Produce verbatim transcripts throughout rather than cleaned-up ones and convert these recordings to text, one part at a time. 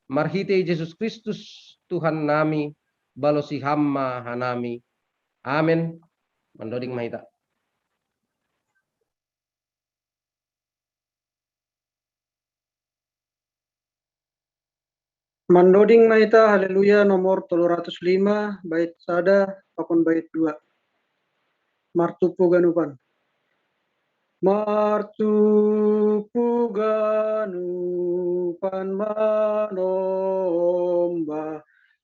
Marhitei Jesus Kristus Tuhan nami, balosi Ham ma hanami. Amen. Mandoding ma hita. Mandoding ma hita Haleluya nomor tolu ratus lima, bait sada pakon bait dua. Martupu ganupan. Martupu ganupan manomba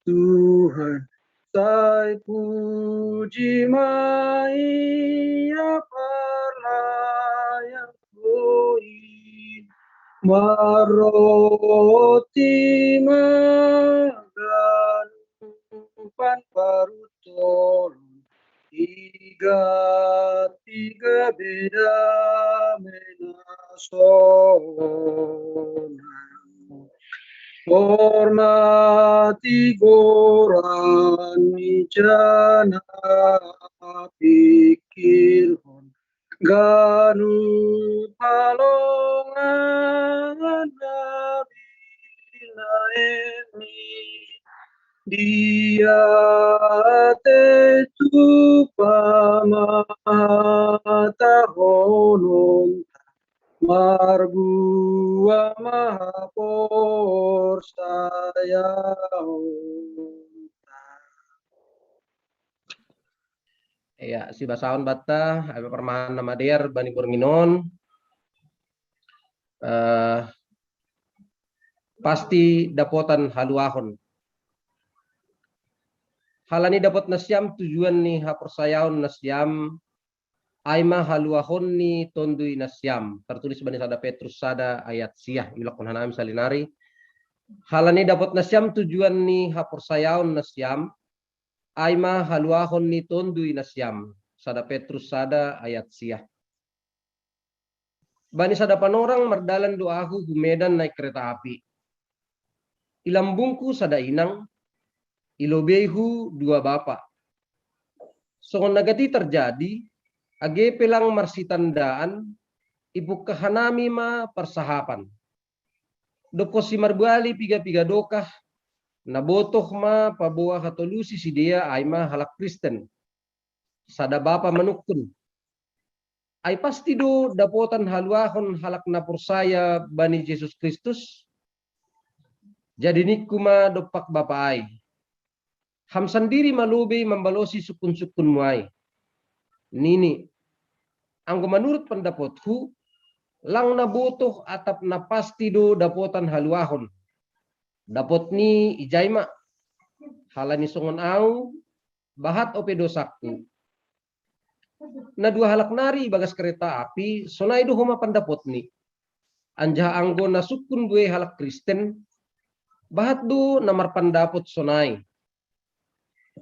Tuhan, sai puji ma Ia parlayan koin. Maroti ma ganupan parutolon, iga tiga beda menasonan. Hormati goran ni jana pikirhon ganup halongan na binaen ni. Dia tetu pamatahonon, marbuah ma haporsayaon. Iya, sibasahon banta, ai ma parmahan na madear bani borngin on. Eh, pasti dapotan haluahon. Halani dapot nasiam tujuan ni haporsayaon nasiam, ai ma haluahon ni tonduy nasiam. Tertulis bani sada Petrus sada ayat sia, iulakkon hanami salinari. Halani dapot nasiam tujuan ni haporsayaon nasiam, ai ma haluahon ni tonduy nasiam. Sada Petrus sada ayat sia. Bani sada panorang mardalan do ahu hu Medan naik kereta api. I lambungku sada inang, i lobeihu dua bapa. Songon na gati tarjadi, age pe lang marsitandaan, ipungka hanami ma parsahapan. Dob konsi marbuali piga-piga dokah, na botoh ma paboa hatolusi sidea ai ma halak Kristen. Sada bapa manungkun, ai pasti do dapotan haluahon halak na porsaya bani Jesus Kristus? Jadi ningku ma dompak bapa ai, ham sandiri ma lobei mambalosi sungkun-sungkunmu ai. Nini, anggo manurut pandapothu, lang na botoh atap na pasti do dapotan haluahon. Dapot ni ijai ma, halani songon au, bahat ope dosangku. Na dua halak nari ibagas kereta api, sonai do homa pandapotni. Anjaha anggo na sungkun buei halak Kristen, bahat do na marpandapot sonai.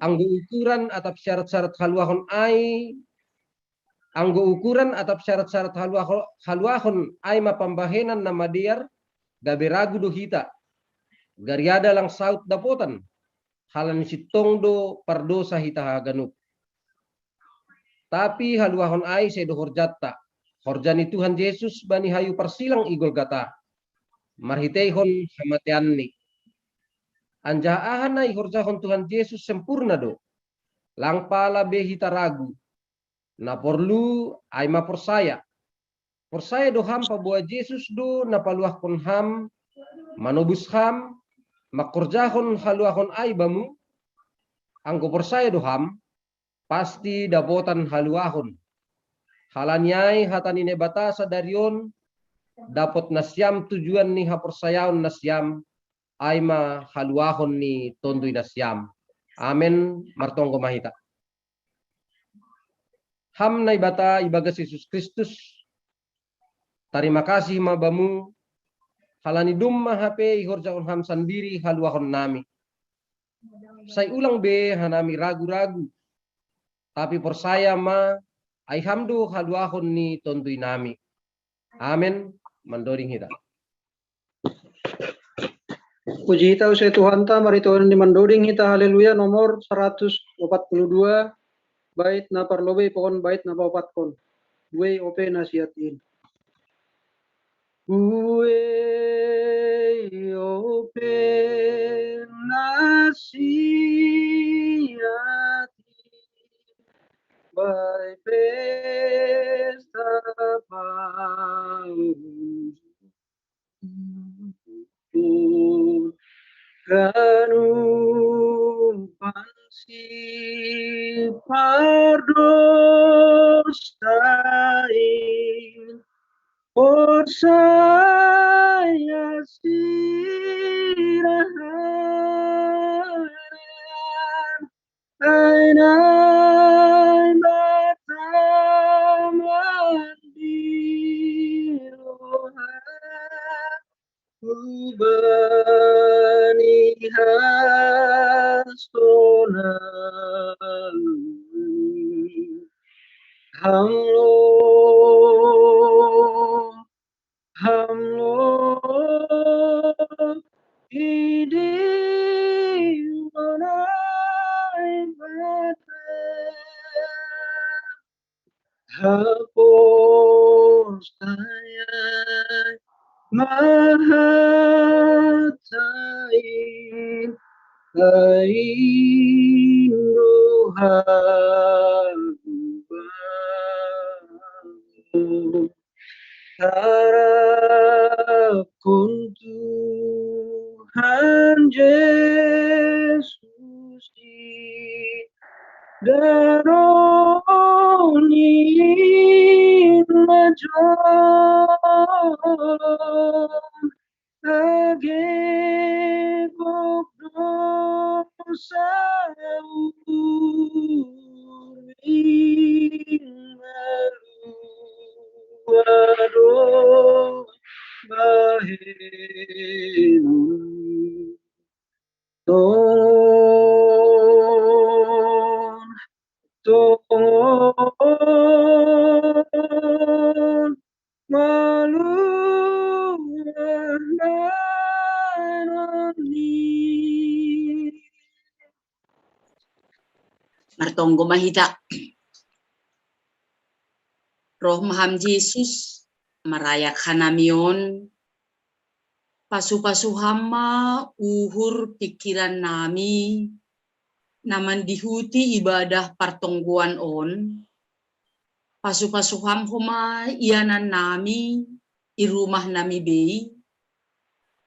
Anggo ukuran atap syarat-syarat haluahon ai, anggo ukuran atap syarat-syarat haluaho-, haluahon ai ma pambahenan na madear, gabe ragu do hita. Gariada lang saut dapotan, halani sintong do pardosa hita haganup. Tapi haluahon ai sedo horjanta, horja ni Tuhan Jesus bani hayu parsilang i Golgata, marhiteihon hamateanni. Anjaha aha na ihorjahon Tuhan Jesus sempurna do. Lang pala be hita ragu. Na porlu ai ma porsaya. Porsaya do ham paboa Jesus do na paluahkon ham, manobus ham, mangkorjahon haluahon ai bamu? Anggo porsaya do ham, pasti dapotan haluahon. Halani ai hata ni Naibata sadari on, dapot nasiam tujuan ni haporsayaon nasiam, ai ma haluahon ni tonduy nasiam. Amen. Martonggo ma hita. Ham Naibata ibagas Jesus Kristus, tarima kasih ma bamu, halani domma hape ihorjahon ham sandiri haluahon nami. Sai ulang be hanami ragu-ragu, tapi porsaya ma, ai ham do haluahon ni tonduy nami. Amen. Mandoding hita. Puji hita use Tuhanta, marhitehon ni mandoding hita Haleluya nomor seratus opat puluh dua, bait na parlobei pakon bait na paopatkon. Buei ope nasihat in. Buei ope Kanupan si pardosain, porsaya sinahan, ainai mataman di roha ubani hasona. Hamlo, hamlo, idi manai mate. Hapos tayai mahatain, aindo hagubamu. Harapkon Tuhan Yesus di daronin majon, age gok dosa uring malu ado bahenun. Tongon, tongon, malu ni. Martonggo ma hita. Roh ma Ham Jesus, marayak hanami on, pasu-pasu Ham ma uhur pingkiran nami, na mandihuti ibadah partonggoan on, pasu-pasu Ham homa ianan nami, i rumah nami bei,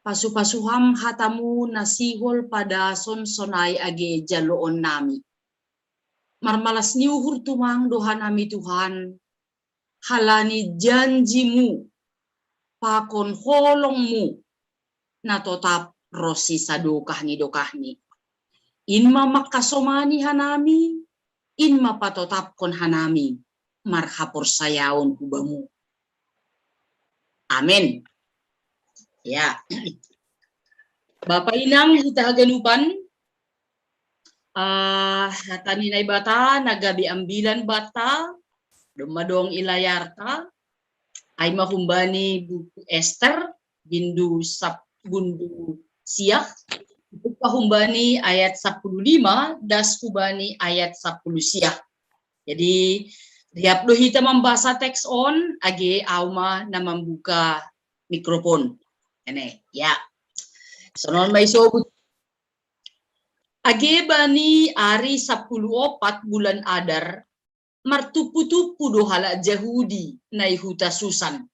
pasu-pasu Ham hatamu na sihol padason sonai age jaloon nami. Marmalas ni uhur tumang do hanami Tuhan, halani janjimu, pakon holongmu, na totap ronsi sadokah ni dokahni. In ma mangkasomani hanami, in ma patotapkon hanami, marhaporsayaon hu Bamu. Amen. Ya. Bapa inang hita haganupan, ah, hata ni Naibata na gabe ambilan banta, domma dong i layarta, ai ma humbani buku Ester, bindu sap-, bindu sia, buka humbani ayat sapuluh lima, das humbani ayat sapuluh sia. Jadi, rihap do hita mambasa teks on, age au ma na mambuka mikrofon. Ene, ya. Songon ma isobut. Age bani ari sapuluh opat bulan Adar, martumpu-tumpu do halak Jahudi na i huta Susan.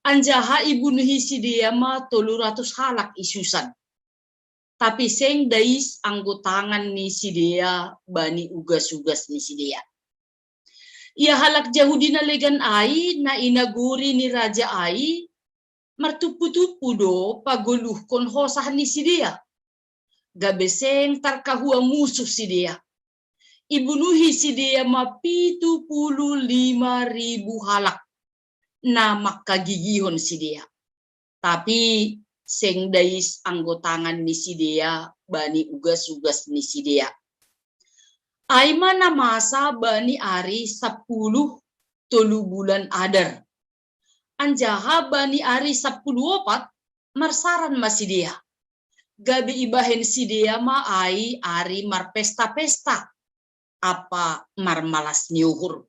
Anjaha ibunuhi sidea ma tolu ratus halak i Susan. Tapi seng dais anggo tangan ni sidea bani ugas-ugas ni sidea. Ia halak Jahudi na legan ai, na i nagori ni raja ai, martumpu-tumpu do pagoluhkon hosah ni sidea. Gabe seng tarkahua musuh sidea. Ibunuhi sidea ma pitu puluh lima ribu halak na mangkagigihon sidea. Tapi seng dais anggo tangan ni sidea bani ugas-ugas ni sidea. Ai ma na masa bani ari sapuluh tolu bulan Adar. Anjaha bani ari sapuluh opat marsaran ma sidea. Gabe ibahen sidea ma ai ari marpesta-pesta ampa marmalas ni uhur.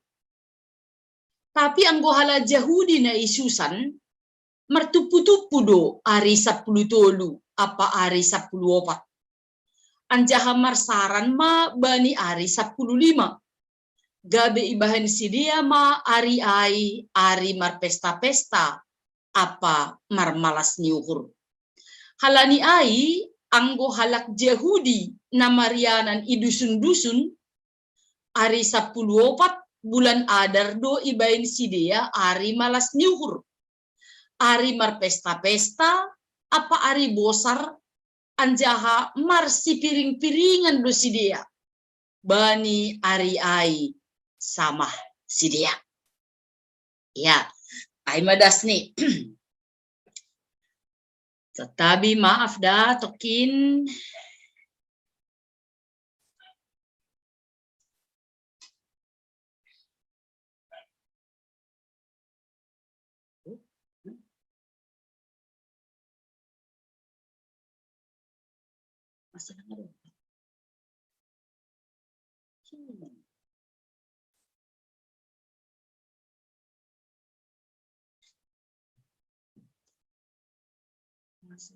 Tapi anggo halak Jahudi na i Susan, martumpu-tumpu do ari sapuluh tolu ampa ari sapuluh opat. Anjaha marsaran ma bani ari sapuluh lima. Gabe ibahen sidea ma ari ai ari marpesta-pesta ampa marmalas ni uhur. Halani ai, anggo halak Jahudi na marianan i dusun-dusun, ari sapuluh opat bulan Adar do ibaen sidea ari malas ni uhur, ari marpesta-pesta, ampa ari bosar, anjaha marsipiring-piringan do sidea bani ari ai samah sidea. Ya, ai ma das ni. Tetapi maaf da, tokin. Masih lama dong. Hmm. Masih.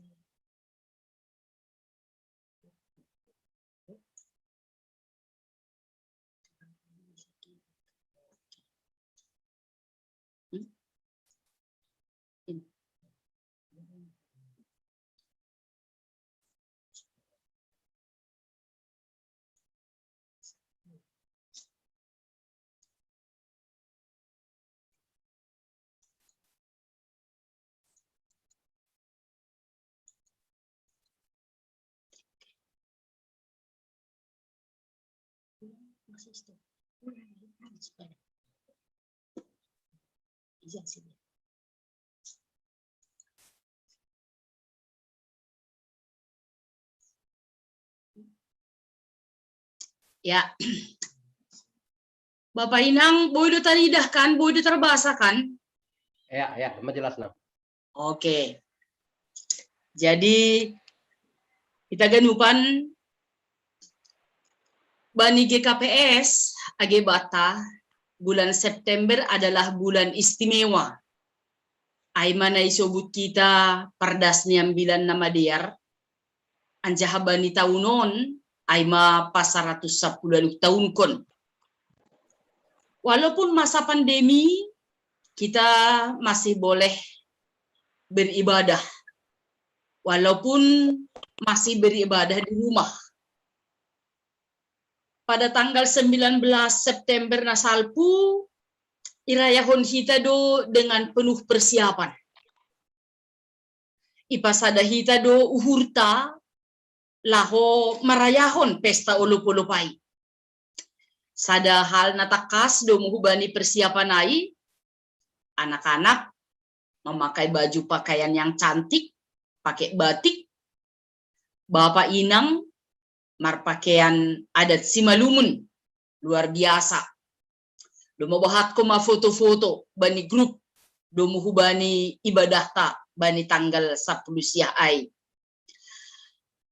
Ya. Bapak Inang, boi do taridah kan, boi do tarbasa kan? Ya, ya, majelas na. Oke. Jadi, kita ganupan bani G K P S, age bata, bulan September adalah bulan istimewa. Ai ma na isobut kita pardas ni ambilan na madear, anjaha bani taun on, ai ma pasaratus sapuluh taun kon. Walaupun masa pandemi, kita masih boleh beribadah. Walaupun masih beribadah di rumah. Pada tanggal sembilan belas September na salpu, irayahon hita do dengan penuh persiapan. Ipasada hita do uhurta laho marayahon pesta olop-olop ai. Sada hal na tangkas do hubani persiapan ai, anak-anak memakai baju pakaian yang cantik, pakai batik, bapak inang marpakaian adat Simalungun, luar biasa. Domu bahatko ma foto-foto bani grup, domu hubani ibadahta bani tanggal sapuluh siah ai.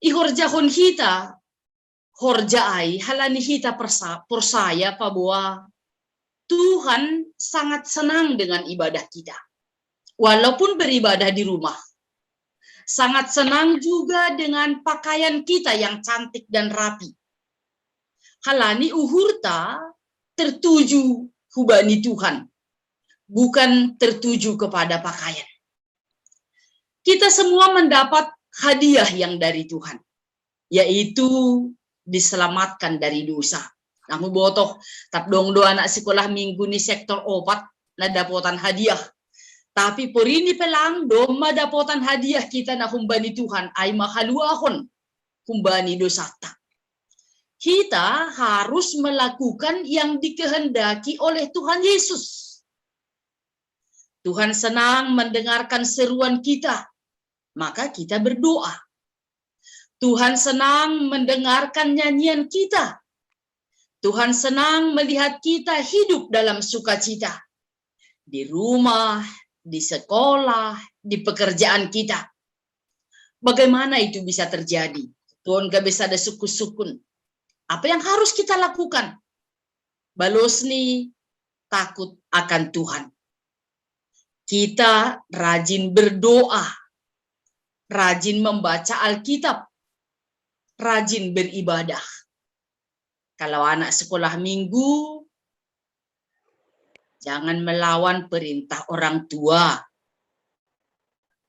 Ihorjahon hita horja ai halani hita persa-, porsaya paboa Tuhan sangat senang dengan ibadah kita. Walaupun beribadah di rumah, sangat senang juga dengan pakaian kita yang cantik dan rapi. Halani uhurta tertuju hubani Tuhan, bukan tertuju kepada pakaian. Kita semua mendapat hadiah yang dari Tuhan, yaitu diselamatkan dari dosa. Namu botoh, tap dong do anak sekolah minggu ni sektor opat na dapotan hadiah. Tapi porini pe lang domma dapotan hadiah kita na humbani Tuhan, ai ma haluahon humbani dosata. Kita harus melakukan yang dikehendaki oleh Tuhan Yesus. Tuhan senang mendengarkan seruan kita, maka kita berdoa. Tuhan senang mendengarkan nyanyian kita. Tuhan senang melihat kita hidup dalam sukacita. Di rumah, di sekolah, di pekerjaan kita. Bagaimana itu bisa terjadi? Tuhan gak bisa ada sukun-sukun. Apa yang harus kita lakukan? Balos ni takut akan Tuhan. Kita rajin berdoa, rajin membaca Alkitab, rajin beribadah. Kalau anak sekolah minggu, jangan melawan perintah orang tua.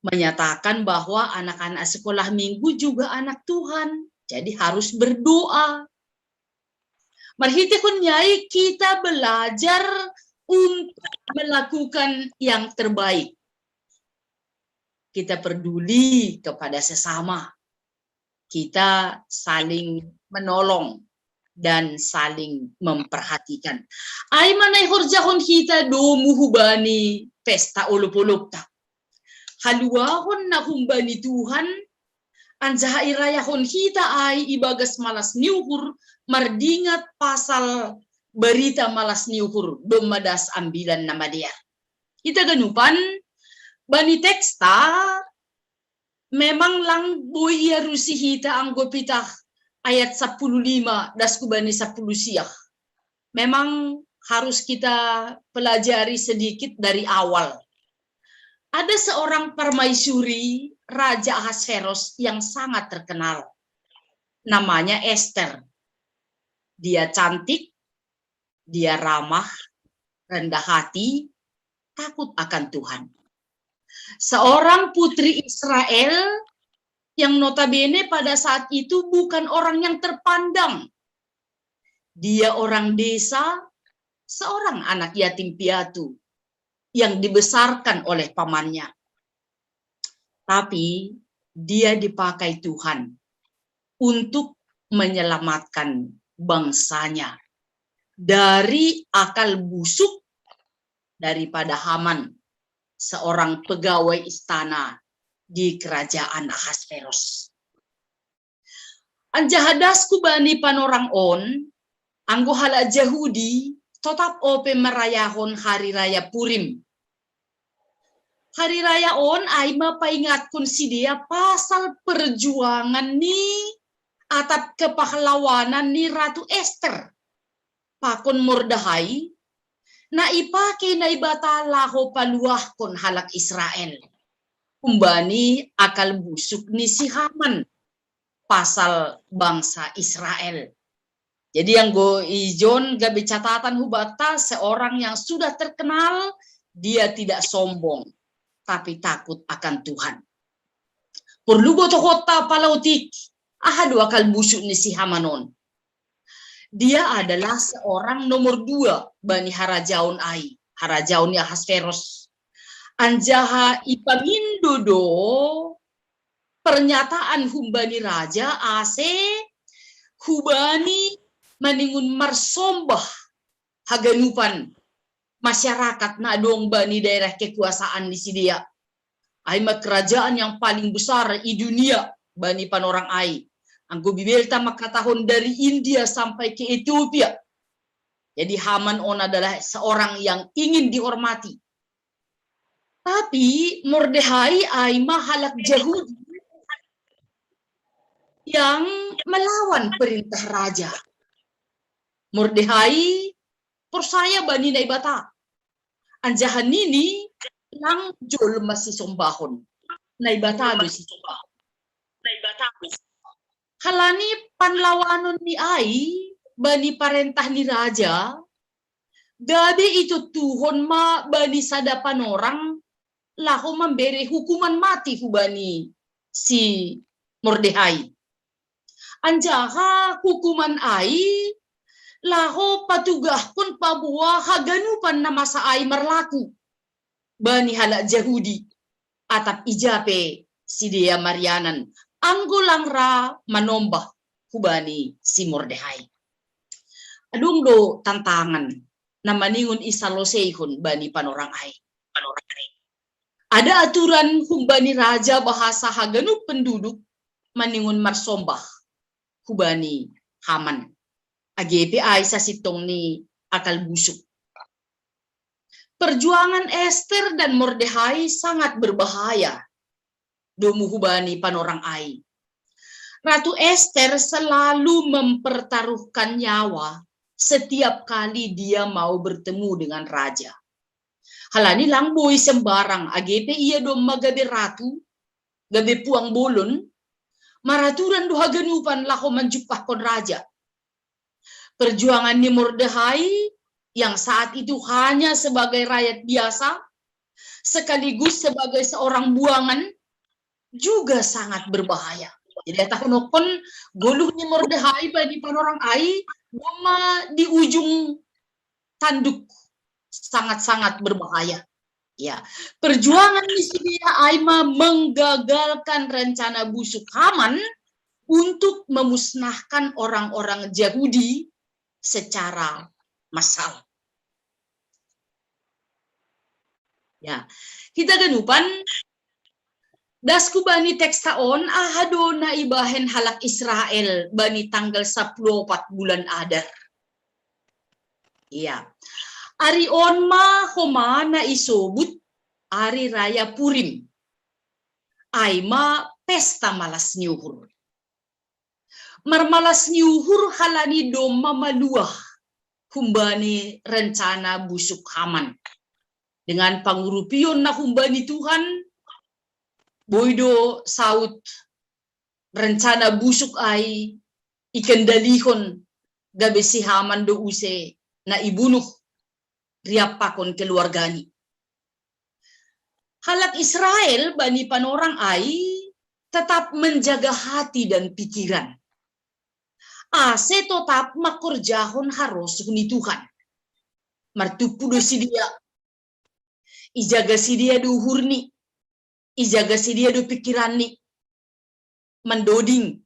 menyatakan bahwa anak-anak sekolah minggu juga anak Tuhan. Jadi harus berdoa. Marhitehon ni ai kita belajar untuk melakukan yang terbaik. Kita peduli kepada sesama. Kita saling menolong dan saling memperhatikan. Ai ma na ihorjahon hita domu hubani pesta olop-olopta. Haluahon na humbani Tuhan, anjaha irayahon hita ai ibagas malas ni uhur, mardingat pasal barita malas ni uhur, domma das ambilan na madear. Hita ganupan, bani teksta, memang lang boi iarusi hita anggo pitah ayat sapuluh lima das hubani sapuluh siah. Memang harus kita pelajari sedikit dari awal. Ada seorang permaisuri Raja Ahasveros yang sangat terkenal. Namanya Ester. Dia cantik, dia ramah, rendah hati, takut akan Tuhan. Seorang putri Israel yang notabene pada saat itu bukan orang yang terpandang. Dia orang desa, seorang anak yatim piatu yang dibesarkan oleh pamannya. Tapi dia dipakai Tuhan untuk menyelamatkan bangsanya dari akal busuk daripada Haman, seorang pegawai istana di kerajaan Ahasveros. Anjaha das hubani panorang on, anggo halak Jahudi totap ope marayahon hari raya Purim. Hari raya on ai ma paingatkon sidea pasal perjuangan ni atap kepahlawanan ni Ratu Ester pakon Mordehai, na ipake Naibata laho paluahkon halak Israel humbani akal busuk ni si Haman pasal bangsa Israel. Jadi anggo ijon gabe catatan hubanta, seorang yang sudah terkenal, dia tidak sombong, tapi takut akan Tuhan. Porlu botohonta palaotik, aha do akal busuk ni si Haman on. Dia adalah seorang nomor dua bani harajaon ai, harajaon ni Ahasveros. Anjaha ipangindo do pernyataan humbani raja ase hubani maningon marsombah haganupan masyarakat na adong bani daerah kekuasaan ni sidea. Ai ma kerajaan yang paling besar i dunia bani panorang ai. Anggo Bibelta mangkatahon dari India sampai ke Etiopia. Jadi Haman on adalah seorang yang ingin dihormati. Tapi Mordehai ai ma halak Jahudi yang melawan perintah raja. Mordehai porsaya bani Naibata. Anjaha nini lang jolma sisombahon. Naibata do sisombahon. Halani panlawanon ni ai bani parentah ni raja, gabe itontuhon ma bani sada panorang laho mambere hukuman mati hubani si Mordehai. Anjaha hukuman ai laho patugahkon paboa haganupan na masa ai marlaku bani halak Jahudi, atap ija pe sidea marianan, anggo lang ra manombah hubani si Mordehai. Adong do tantangan na maningon isaloseihon bani panorang ai. Ada aturan humbani raja bahasa haganup penduduk maningon marsombah hubani Haman. Age pe ai sasintong ni akal busuk. Perjuangan Ester dan Mordehai sangat berbahaya. Domu hubani panorang ai. Ratu Ester selalu mempertaruhkan nyawa setiap kali dia mau bertemu dengan raja. Halani lang boi sembarang, age pe ia domma gabe ratu, gabe puang bolon, maraturan do haganupan laho manjumpahkon raja. Perjuangan ni Mordehai yang saat itu hanya sebagai rakyat biasa, sekaligus sebagai seorang buangan, juga sangat berbahaya. Jadi tahun okon goluh ni Mordehai bani panorang ai, domma di ujung tanduk, sangat-sangat berbahaya. Ya, perjuangan ni sidea ai ma menggagalkan rencana busuk Haman untuk memusnahkan orang-orang Yahudi secara massal. Ya, hita ganupan, das ku bani teksta on, aha do na ibahen halak Israel bani tanggal sapuluh opat bulan Adar. Iya. Ari on ma homa na isobut ari raya Purim. Ai ma pesta malas ni uhur. Marmalas ni uhur halani domma maluah humbani rencana busuk Haman. Dengan pangurupion na humbani Tuhan, boi do saut rencana busuk ai ikendalihon, gabe si Haman do use na ibunuh riap pakon keluargani. Halak Israel bani panorang ai tetap menjaga hati dan pikiran. Ase totap makorjahon harosuh ni Tuhan. Martumpu do sidea. Ijaga sidea do uhurni. Ijaga sidea do pikiranni. Mandoding,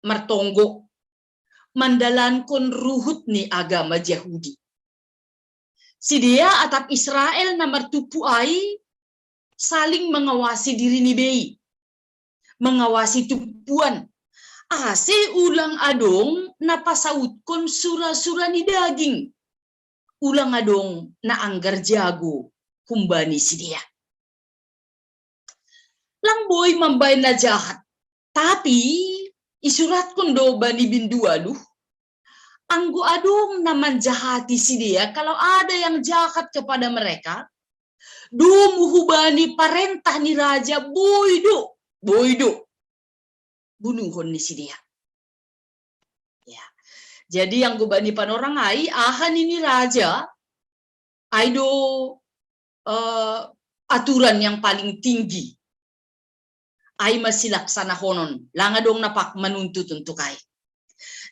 martonggo, mandalankon ruhut ni agama Jahudi. Sidea atap Israel na martumpu ai saling mengawasi dirini bei, mengawasi tumpuan, ase ulang adong na pasautkon sura-sura ni daging, ulang adong na anggar jago humbani sidea. Lang boi mambaen na jahat, tapi isuratkon do bani bindu ualuh, anggo adong na manjahati sidea, kalau ada yang jahat kepada mereka, domu hubani parentah ni raja, boi do, boi do bunuhon ni sidea. Ya. Jadi anggo bani panorang ai, aha nini raja, ai do, eh, aturan yang paling tinggi. Ai ma silaksanahonon, lang adong na pak manuntut untuk ai.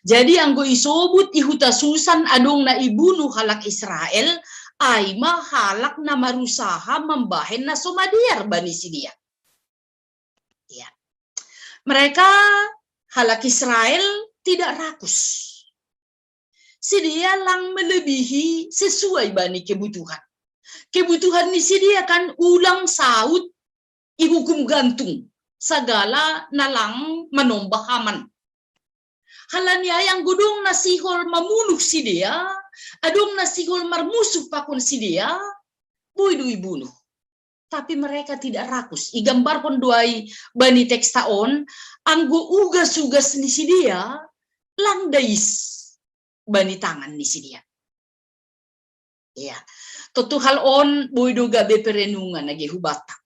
Jadi anggo isobut i huta Susan adong na ibunuh halak Israel, ai ma halak na marusaha mambahen na so madear bani sidea. Ya. Mereka, halak Israel, tidak rakus. Sidea lang melebihi sesuai bani kebutuhan. Kebutuhan ni sidea kan ulang saut ihukum gantung sagala na lang manomba Haman. Halani ai anggo adong na sihol mamunuh sidea, adong na sihol marmusuh pakon sidea, boi do ibunuh. Tapi mereka tidak rakus. Igambarhon do ai bani teksta on, anggo ugas-ugas ni sidea lang dais bani tangan ni sidea. Iya. Tontu hal on boi do gabe perenungan age hubanta.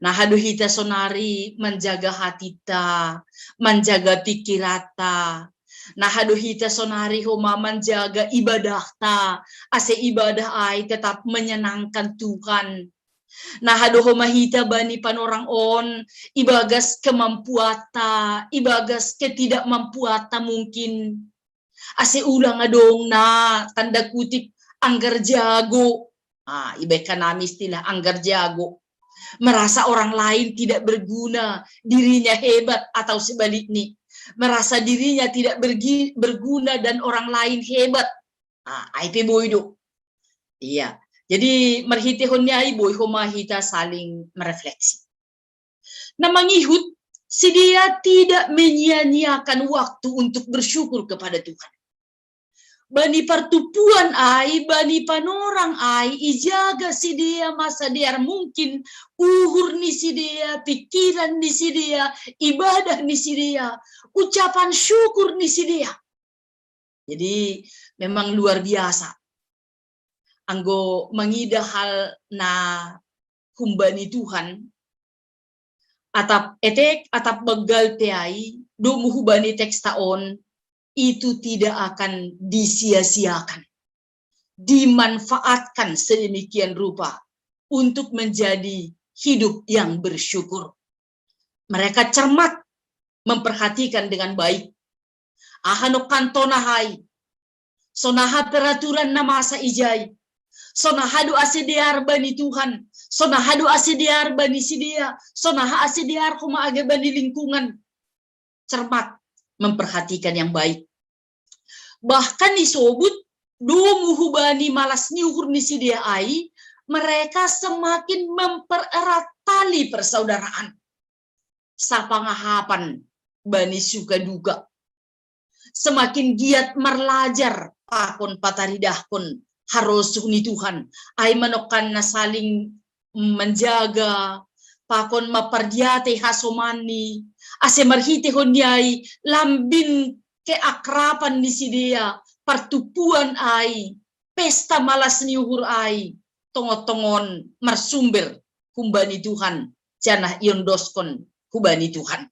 Na aha do hita sonari manjaga hatita, manjaga pikiranta. Na aha do hita sonari homa manjaga ibadahta, ase ibadah ai tetap menyenangkan Tuhan. Na aha do homa hita bani panorang on, ibagas kemampuanta, ibagas ketidakmampuanta mungkin. Ase ulang adong na, tanda kutip, anggar jago. Ah, ibaen hanami istilah anggar jago. Merasa orang lain tidak berguna, dirinya hebat, atau sebaliknya. Merasa dirinya tidak bergi-, berguna dan orang lain hebat. Ah, ai pe boi do. Iya. Jadi marhitehon ni ai boi homa hita saling merefleksi. Na mangihut, sidea tidak menyia-nyiakan waktu untuk bersyukur kepada Tuhan. Bani partumpuan ai, bani panorang ai, ijaga sidea ma sadear mungkin uhur ni sidea, pikiran ni sidea, ibadah ni sidea, ucapan syukur ni sidea. Jadi memang luar biasa. Anggo mangidah hal na humbani Tuhan, atap etek, atap banggal pe ai, domu hubani teksta on, itu tidak akan disia-siakan. Dimanfaatkan sedemikian rupa untuk menjadi hidup yang bersyukur. Mereka cermat memperhatikan dengan baik. Aha nongkan tona hai. Sonaha peraturan na masa ijai. Sonaha do ase dear bani Tuhan. Sonaha do ase dear bani sidea. Sonaha ase dear homa age bani lingkungan. Cermat memperhatikan yang baik. Bahkan isobut, domu hubani malas ni uhur ni sidea ai, mereka semakin mempererat tali persaudaraan. Sapangahapan bani suka duka. Semakin giat marlajar pakon pataridahkon harosuh ni Tuhan. Ai manongkan na saling menjaga, pakon mapardiatei hasomanni, ase marhitehon ni ai lambin keakrapan ni sidea, partumpuan ai, pesta malas ni uhur ai, tongon-tongon marsumber humbani Tuhan, janah iondoskon hubani Tuhan.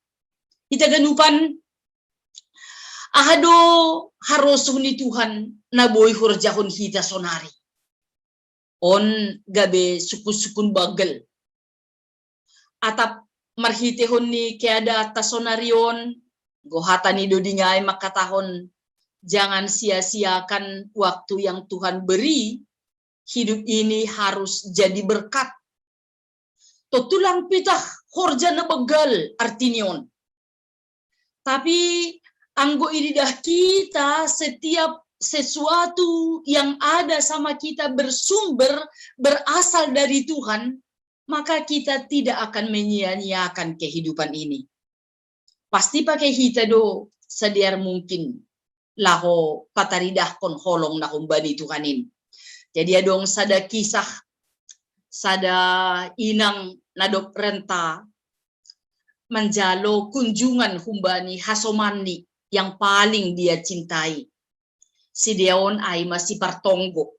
Ita ganupan, aha do harosuh ni Tuhan na boi horjahon hita sonari? On gabe sukun-sukun bagel. Atap marhitehon ni keadaanta sonari on, gohata ni dodingai mangkatahon, jangan sia-siakan waktu yang Tuhan beri, hidup ini harus jadi berkat. Tontu lang pitah horja na bagel arti ni on. Tapi anggo ididah kita, setiap sesuatu yang ada sama kita bersumber, berasal dari Tuhan, maka kita tidak akan menyia-nyiakan kehidupan ini. Pasti pakai hita do sadear mungkin laho pataridahkon holong na humbani Tuhan in. Jadi adong sada kisah, sada inang na dob renta manjalo kunjungan humbani hasomanni yang paling dia cintai. Sidea on ai ma sipartonggo.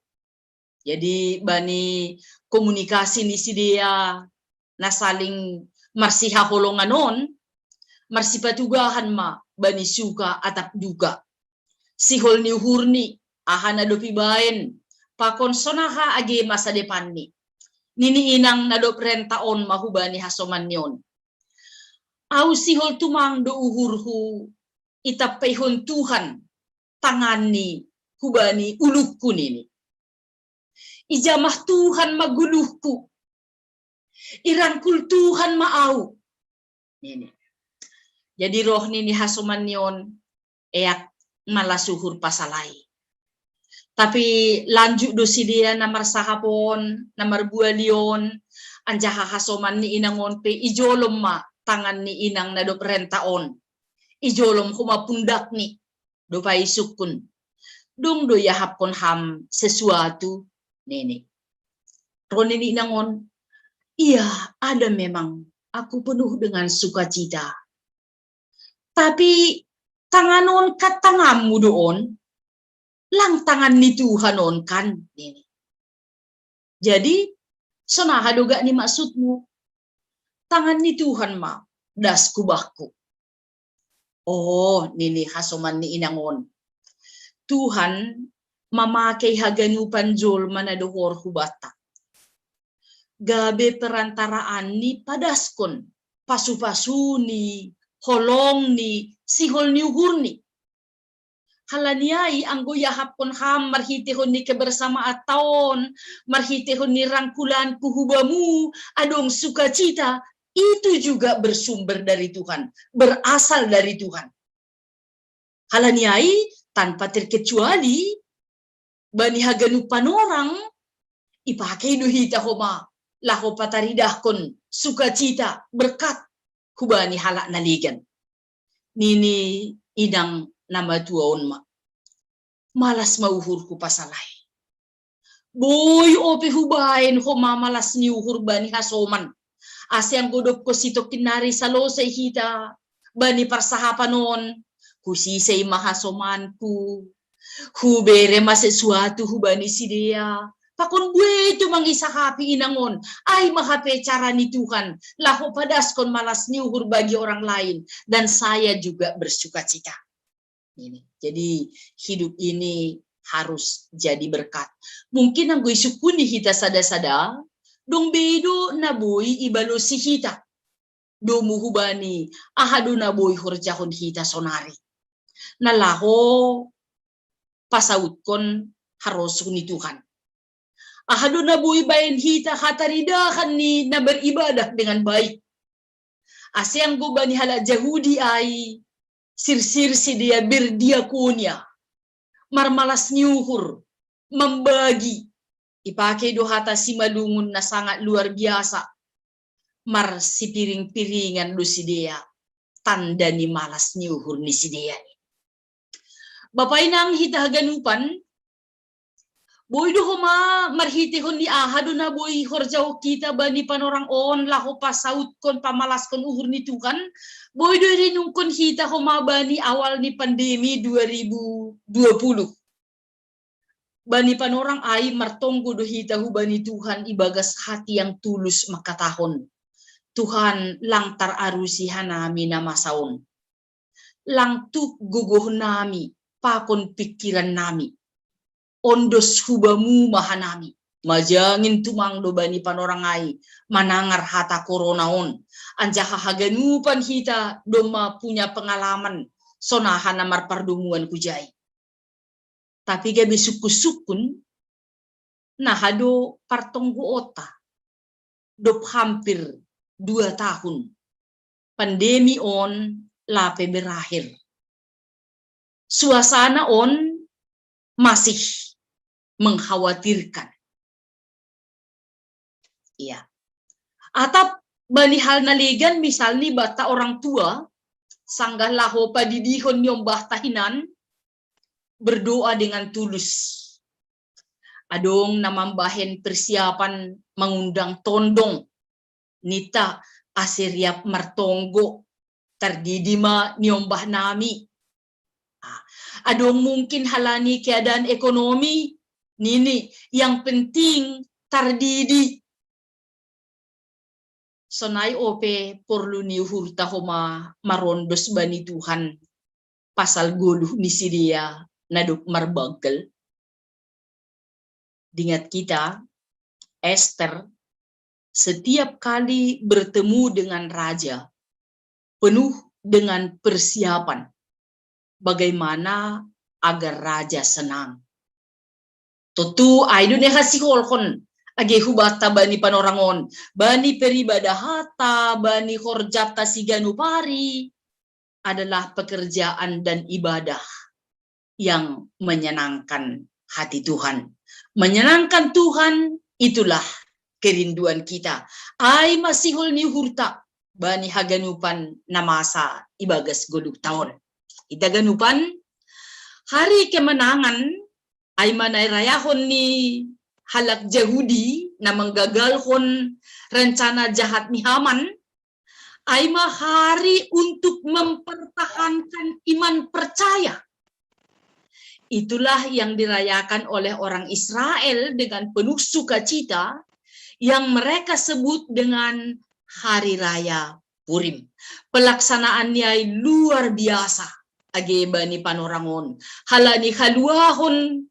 Jadi bani komunikasi ni sidea na saling marsihaholongan on, marsipatugahan ma bani suka atap duka. Sihol ni uhurni, aha na dob ibaen, pakon sonaha age masa depanni. Nini inang na dob renta on ma hubani hasomanni on: Au sihol tumang do uhurhu itampeihon Tuhan tanganni hubani ulungku, nini. Ijamah Tuhan ma guluhku. Irangkul Tuhan ma au, nini. Jadi roh nini hasomanni on, eak malas uhur pasal ai. Tapi lanjut do sidea na marsahap on, na marbuali on, anjaha hasoman ni inang on pe ijolom ma tangan ni inang na dob renta on. Ijolom homa pundakni, dob ai isungkun: Dong do iahapkon ham sesuatu? Nini. Ro nini inang on: Iya, ada memang. Aku penuh dengan sukacita. Tapi tangan on kan tanganmu do on, lang tangan ni Tuhan on kan, nini. Jadi sonaha do gak ni maksudmu? Tangan ni Tuhan ma das ku bakku. Oh, nini hasoman ni inang on, Tuhan mamakei haganupan jolma na dohor hubanta gabe perantaraan ni padaskon pasu-pasuni, holongni, sihol ni uhurni. Halani ai anggo iahapkon ham marhitehon ni kebersamaanta on, marhitehon ni rangkulanku hubamu, adong sukacita, itu juga bersumber dari Tuhan, berasal dari Tuhan. Halani ai tanpa terkecuali bani haganupan orang ipakei do hita homa laho pataridahkon sukacita, berkat hubani halak na legan. Nini inang na matua on ma: Malas ma uhurhu pasal ai. Boi ope hubaen homa malas ni uhur bani hasoman. Ase anggo dobko sitongkin nari salosei hita bani parsahapan on, husisei ma hasomanku, hubere ma sesuatu hubani sidea, pakon buei tumang isahapi inang on, ai ma hape cara ni Tuhan laho padaskon malas ni uhur bagi orang lain, dan saya juga bersukacita. Ini. Jadi hidup ini harus jadi berkat. Mungkin anggo isungkun ni hita sada-sada, dong bei do na boi ibalosi hita. domu hubani aha do na boi horjahon hita sonari. Na laho pasautkon harosuk ni Tuhan. Aha do na boi baen hita hataridahan ni na beribadah dengan baik. Ase anggo bani halak Jahudi ai, sirsir sidea berdiakonia, marmalas ni uhur, mambagi. Ipake do hata Simalungun na sangat luar biasa, marsipiring-piringan do sidea, tanda ni malas ni uhur ni sidea. Bapa inang hita haganupan, boi do homa marhitehon ni aha do na boi horjahon hita bani panorang on laho pasautkon pamalaskon uhur ni Tuhan, boi do irinungkon hita homa bani awal ni pandemi dua ribu dua puluh. Bani panorang ai martonggo do hita hubani Tuhan ibagas hati yang tulus mangkatahon, Tuhan, lang tararusi hanami na masa on. Lang tuk gogoh nami pakon pingkiran nami. Ondos hubamu ma hanami. Majangin tumang do bani panorang ai manangar hata korona on. Anjaha haganupan hita domma punya pengalaman sonaha na marpardomuan hujai. Tapi gabe sungkun-sungkun, naha do partonggoonta dob hampir dua tahun pandemi on lape berakhir. Suasana on masih mengkhawatirkan. Iya. Atap bani hal na legan, misalni banta orang tua, sanggah laho padidihon niombahta hinan, berdoa dengan tulus. Adong na mambahen persiapan mangundang tondong, ninta, ase riap martonggo, tardidi ma niombah nami. Ah, adong mungkin halani keadaan ekonomi, nini, yang penting tardidi. Sonai ope porlu ni uhurta homa marondos bani Tuhan pasal goluh ni sidea na dob marbangkel. Diingat kita, Ester setiap kali bertemu dengan raja penuh dengan persiapan bagaimana agar raja senang. Tontu ai do na hasiholhon age hubanta bani panorang on, bani peribadahanta, bani horjanta siganup ari adalah pekerjaan dan ibadah yang menyenangkan hati Tuhan. Menyenangkan Tuhan, itulah kerinduan kita. Ai ma sihol ni uhurta bani haganupan na masa ibagas goluhta on. Hita ganupan, hari kemenangan ai ma na irayahon ni halak Jahudi na manggagalhon rencana jahat ni Haman, ai ma hari untuk mempertahankan iman percaya. Itulah yang dirayakan oleh orang Israel dengan penuh sukacita, yang mereka sebut dengan Hari Raya Purim. Pelaksanaannya luar biasa age bani panorang on, halani haluahon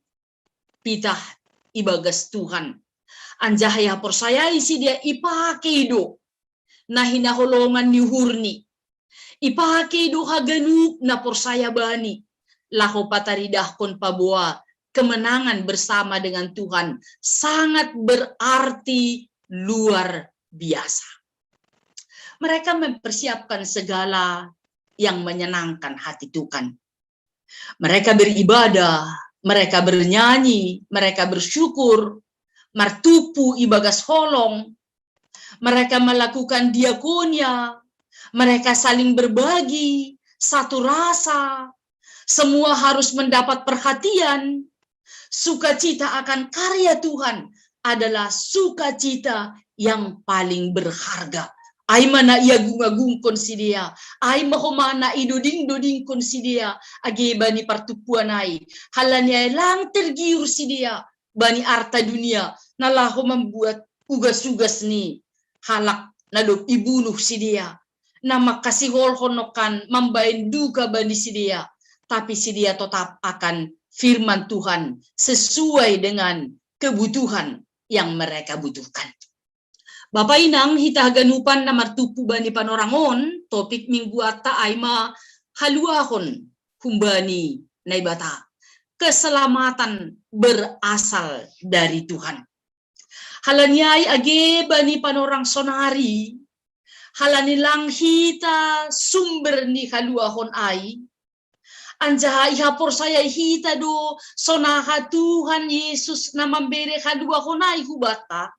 pitah ibagas Tuhan. Anjaha ia porsayai sidea ipake do na hinaholongan ni uhurni. Ipake do haganup na porsaya bani laho pataridahkon paboa kemenangan bersama dengan Tuhan sangat berarti luar biasa. Mereka mempersiapkan segala yang menyenangkan hati Tuhan. Mereka beribadah, mereka bernyanyi, mereka bersyukur, martupu ibagas holong. Mereka melakukan diakonia, mereka saling berbagi, satu rasa. Semua harus mendapat perhatian. Sukacita akan karya Tuhan adalah sukacita yang paling berharga. Ai ma na iagung-agungkon sidea, ai ma homa na idoding-dodingkon sidea age bani partumpuan ai. Halani ai lang tergiur sidea bani arta dunia na laho mambuat ugas-ugas ni halak na dob ibunuh sidea, na mangkasiholhon nongkan mambaen duka bani sidea, tapi sidea totap akan firman Tuhan sesuai dengan kebutuhan yang mereka butuhkan. Bapa inang hita haganupan na martumpu bani panorangon, topik mingguanta ai ma haluahon humbani Naibata. Keselamatan berasal dari Tuhan. Halani ai age bani panorang sonari, halani lang hita sumber ni haluahon ai, anjaha ihaporsayai hita do sonaha Tuhan Yesus na mambere haluahon ai hubanta.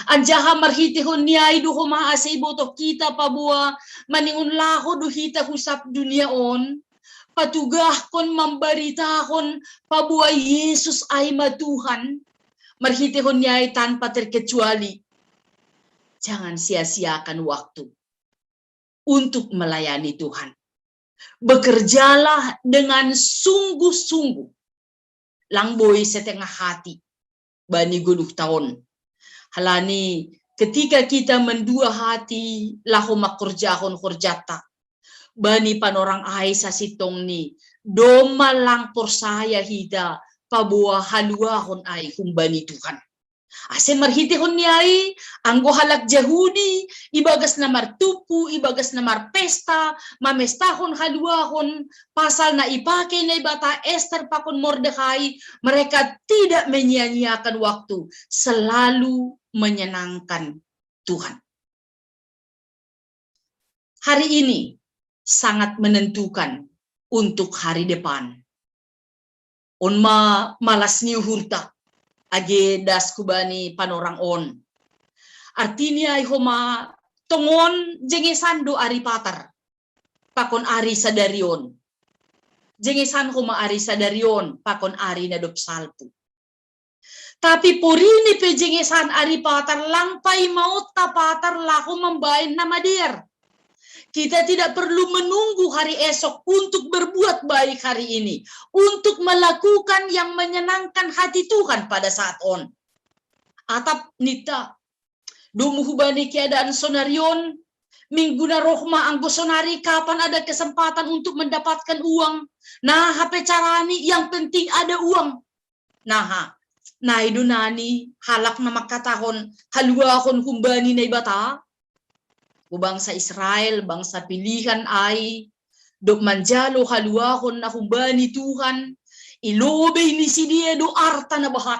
Anjaha marhitehon ni ai do homa ase ibotoh hita paboa maningon laho do hita hu sab dunia on, patugahkon mambaritahon paboa Yesus ai ma Tuhan, marhitehon ni ai tanpa terkecuali. Jangan sia-siakan waktu untuk melayani Tuhan. Bekerjalah dengan sungguh-sungguh. Lang boi setengah hati bani goluh taon. Halani ketika kita mendua hati laho mangkorjahon horjanta, bani panorang ai sasintongni, domma lang porsaya hita paboa haluahon ai humbani Tuhan. Ase marhitehon ni ai, anggo halak Jahudi, ibagas na martumpu, ibagas na marpesta, mamestahon haluahon, pasal na ipake Naibata Ester pakon Mordekai, mereka tidak menyia-nyiakan waktu, selalu menyenangkan Tuhan. Hari ini sangat menentukan untuk hari depan. On ma malas ni uhurta, age das hubani panorang on. Artini ai homa tongon jengesan do ari patar pakon ari sadari on. Jengesan homa ari sadari on pakon ari na dob salpu. Tapi porini pe jengesan ari patar lang paimaonta patar laho mambaen na madear. Kita tidak perlu menunggu hari esok untuk berbuat baik hari ini, untuk melakukan yang menyenangkan hati Tuhan pada saat on. Atap ninta, domu hubani keadaan sonari on, minggu na roh ma anggo sonari kapan ada kesempatan untuk mendapatkan uang. Nah, hape carani yang penting ada uang. Naha, nai do nani halak na mangkatahon haluahon humbani Naibata? Bangsa Israel, bangsa pilihan ai, dob manjalo haluahon na humbani Tuhan, i lobei ni sidea do arta na bahat.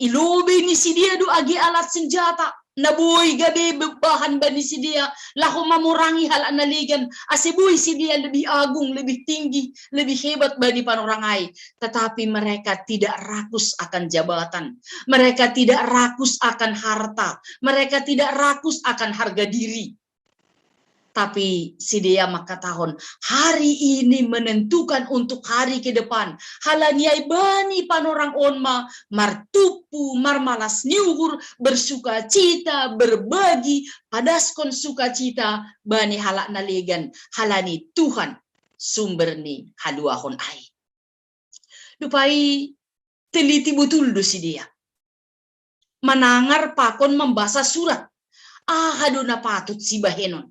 I lobei ni sidea do age alat senjata na boi gabe bahan bani sidea laho mamorangi halak na legan, ase boi sidea lebih agung, lebih tinggi, lebih hebat bani panorang ai. Tetapi mereka tidak rakus akan jabatan, mereka tidak rakus akan harta, mereka tidak rakus akan harga diri. Tapi sidea mangkatahon, hari ini menentukan untuk hari ke depan. Halani ai bani panorang on ma martumpu, marmalas ni uhur, bersukacita, berbagi, padaskon sukacita bani halak na legan, halani Tuhan sumber ni haluahon ai. Dob ai teliti botul do sidea manangar pakon mambasa surat, aha do na patut sibahenon.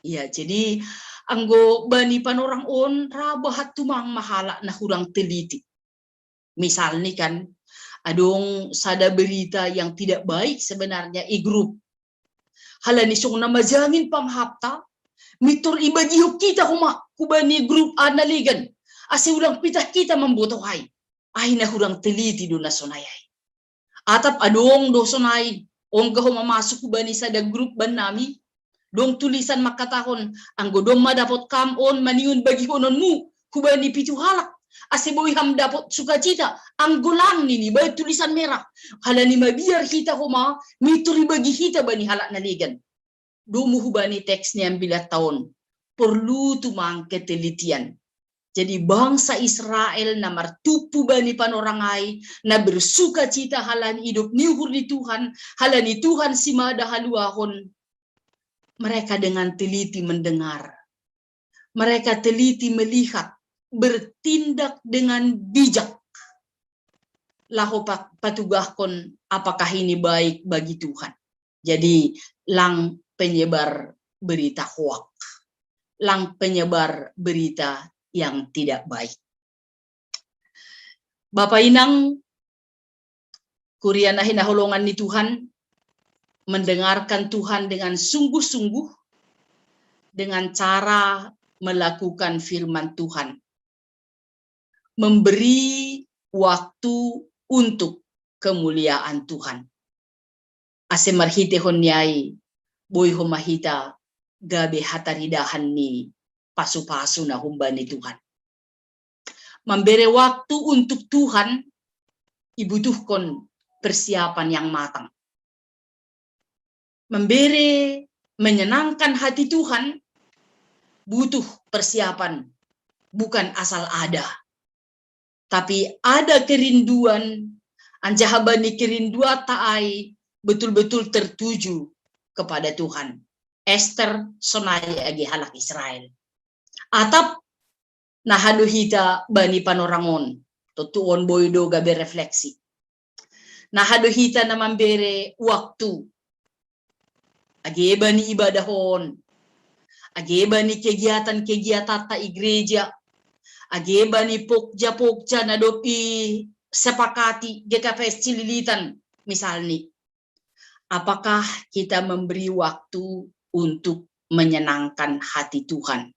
Ya, jadi anggo bani panorang on ra bahat tumang ma halak na hurang teliti. Misalni kan, adong sada berita yang tidak baik sebenarnya i grup. Halani songon na majangin panghapta, mintor ibagihon hita homa hubani grup a na legan, ase ulang pitah hita mambotoh ai. Ai na hurang teliti do na sonai ai. Atap adong do sonai, ongga homa masuk hubani sada grup bannami, dong tulisan mangkatahon, anggo domma dapot kam on maningon bagihononmu hubani pitu halak, ase boi ham dapot sukacita, anggo lang nini baen tulisan merah. Halani mabiar hita homa, mintor ibagi hita bani halak na legan. Domu hubani teks ni ambilan taon, porlu tumang ketelitian. Jadi bangsa Israel na martumpu bani panorang ai, na bersukacita halani idop ni uhur ni Tuhan, halani Tuhan simada haluahon, mereka dengan teliti mendengar. Mereka teliti melihat, bertindak dengan bijak. Laho pa-, patugahkon apakah ini baik bagi Tuhan. Jadi lang penyebar berita hoak, lang penyebar berita yang tidak baik. Bapa inang, kuria na hinaholongan ni Tuhan, mendengarkan Tuhan dengan sungguh-sungguh dengan cara melakukan firman Tuhan, memberi waktu untuk kemuliaan Tuhan. Ase marhitehon ni ai, boiho ma hita gabe hataridahan ni pasu-pasu na humbani Tuhan. Memberi waktu untuk Tuhan ibutuhkon persiapan yang matang. Memberi menyenangkan hati Tuhan butuh persiapan, bukan asal ada. Tapi ada kerinduan, anjaha bani kerinduanta ai betul-betul tertuju kepada Tuhan. Ester sonai age halak Israel. Atap na hado hita bani panorangon, tontu on boi do gabe refleksi. Na hado hita na mambere waktu, age bani ibadah on, age bani kegiatan-kegiatan ta i gereja, age bani pokja-pokja na dob i sepakati G K P S Cililitan misalni. Apakah kita memberi waktu untuk menyenangkan hati Tuhan?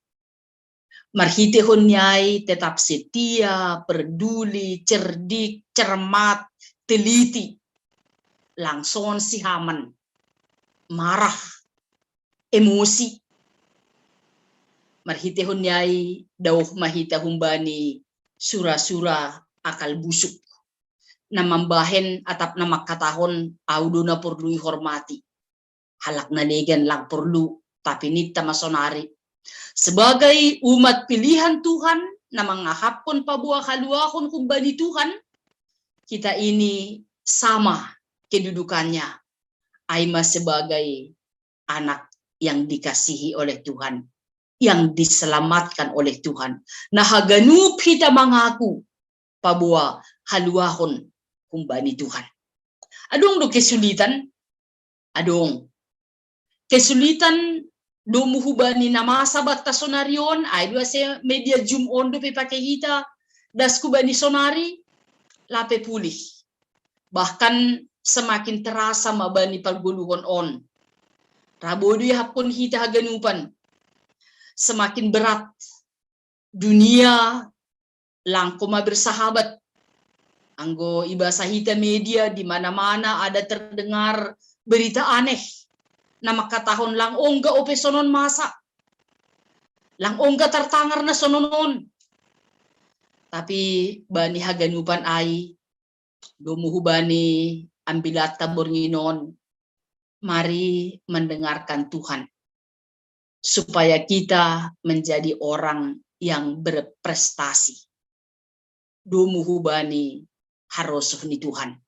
Marhitehon ni ai tetap setia, peduli, cerdik, cermat, teliti. Langson sihaman, marah, emosi. Marhitehon ni ai daoh ma hita humbani sura-sura akal busuk, na mambahen atap na mangkatahon, au do na porlu ihormati. Halak na legan lang porlu, tapi ninta ma sonari. Sebagai umat pilihan Tuhan, na mangahapkon paboa haluahon humbani Tuhan, kita ini sama kedudukannya. Ai ma sebagai anak yang dikasihi oleh Tuhan, yang diselamatkan oleh Tuhan. Na haganup hita mangaku paboa haluahon humbani Tuhan. Adong do kesulitan, adong. Kesulitan domu hubani na masa banta sonari on, ai do ase media Zoom on dope pake hita, das hubani sonari, lape pulih. Bahkan semakin terasa ma bani pargoluhon on. Rabo do iahapkon hita haganupan. Semakin berat. Dunia langko ma bersahabat. Anggo ibasa hita media, di mana-mana ada terdengar berita aneh. Na mangkatahon lang ongga ope sonon masa. Lang ongga tartangar na sonon on. Tapi bani haganupan ai, domu hubani ambilanta borngin on, mari mendengarkan Tuhan, supaya kita menjadi orang yang berprestasi. Domu hubani harosuh ni Tuhan.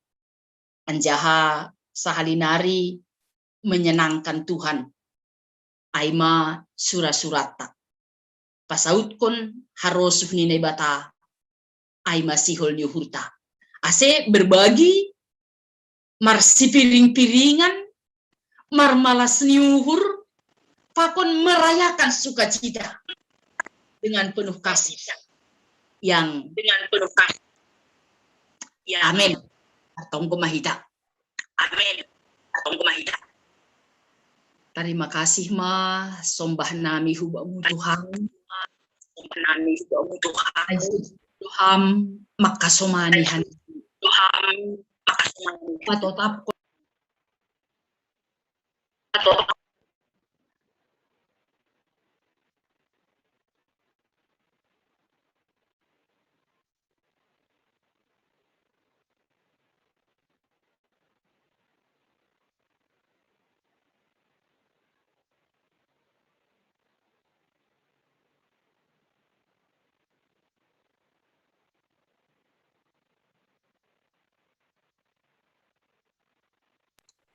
Anjaha sahali nari menyenangkan Tuhan, ai ma sura-suratta. Pasautkon harosuh ni Naibata, ai ma sihol ni uhurta. Ase berbagi, marsipiring-piringan, marmalas ni uhur, pakon merayakan sukacita dengan penuh kasih yang dengan penuh kasih. Ya. Amin. Tonggo ma hita. Amin. Tonggo ma hita. Tarima kasih ma, sombah nami hu Bamu Tuhan. Sombah nami hu Bamu Tuhan. Tuhan, makasomani han. Tuhan, makasomani. Patotap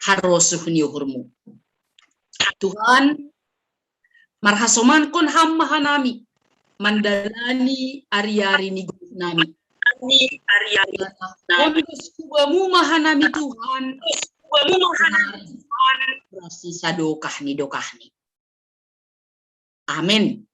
harosuh ni uhurmu. Tuhan, marhasomankon Ham ma hanami mandalani ari-ari ni gogohnami. Ondos hu Bamu ma hanami Tuhan, hu Bamu ma hanami Tuhan, ronsi sadokah ni dokahni. Amin.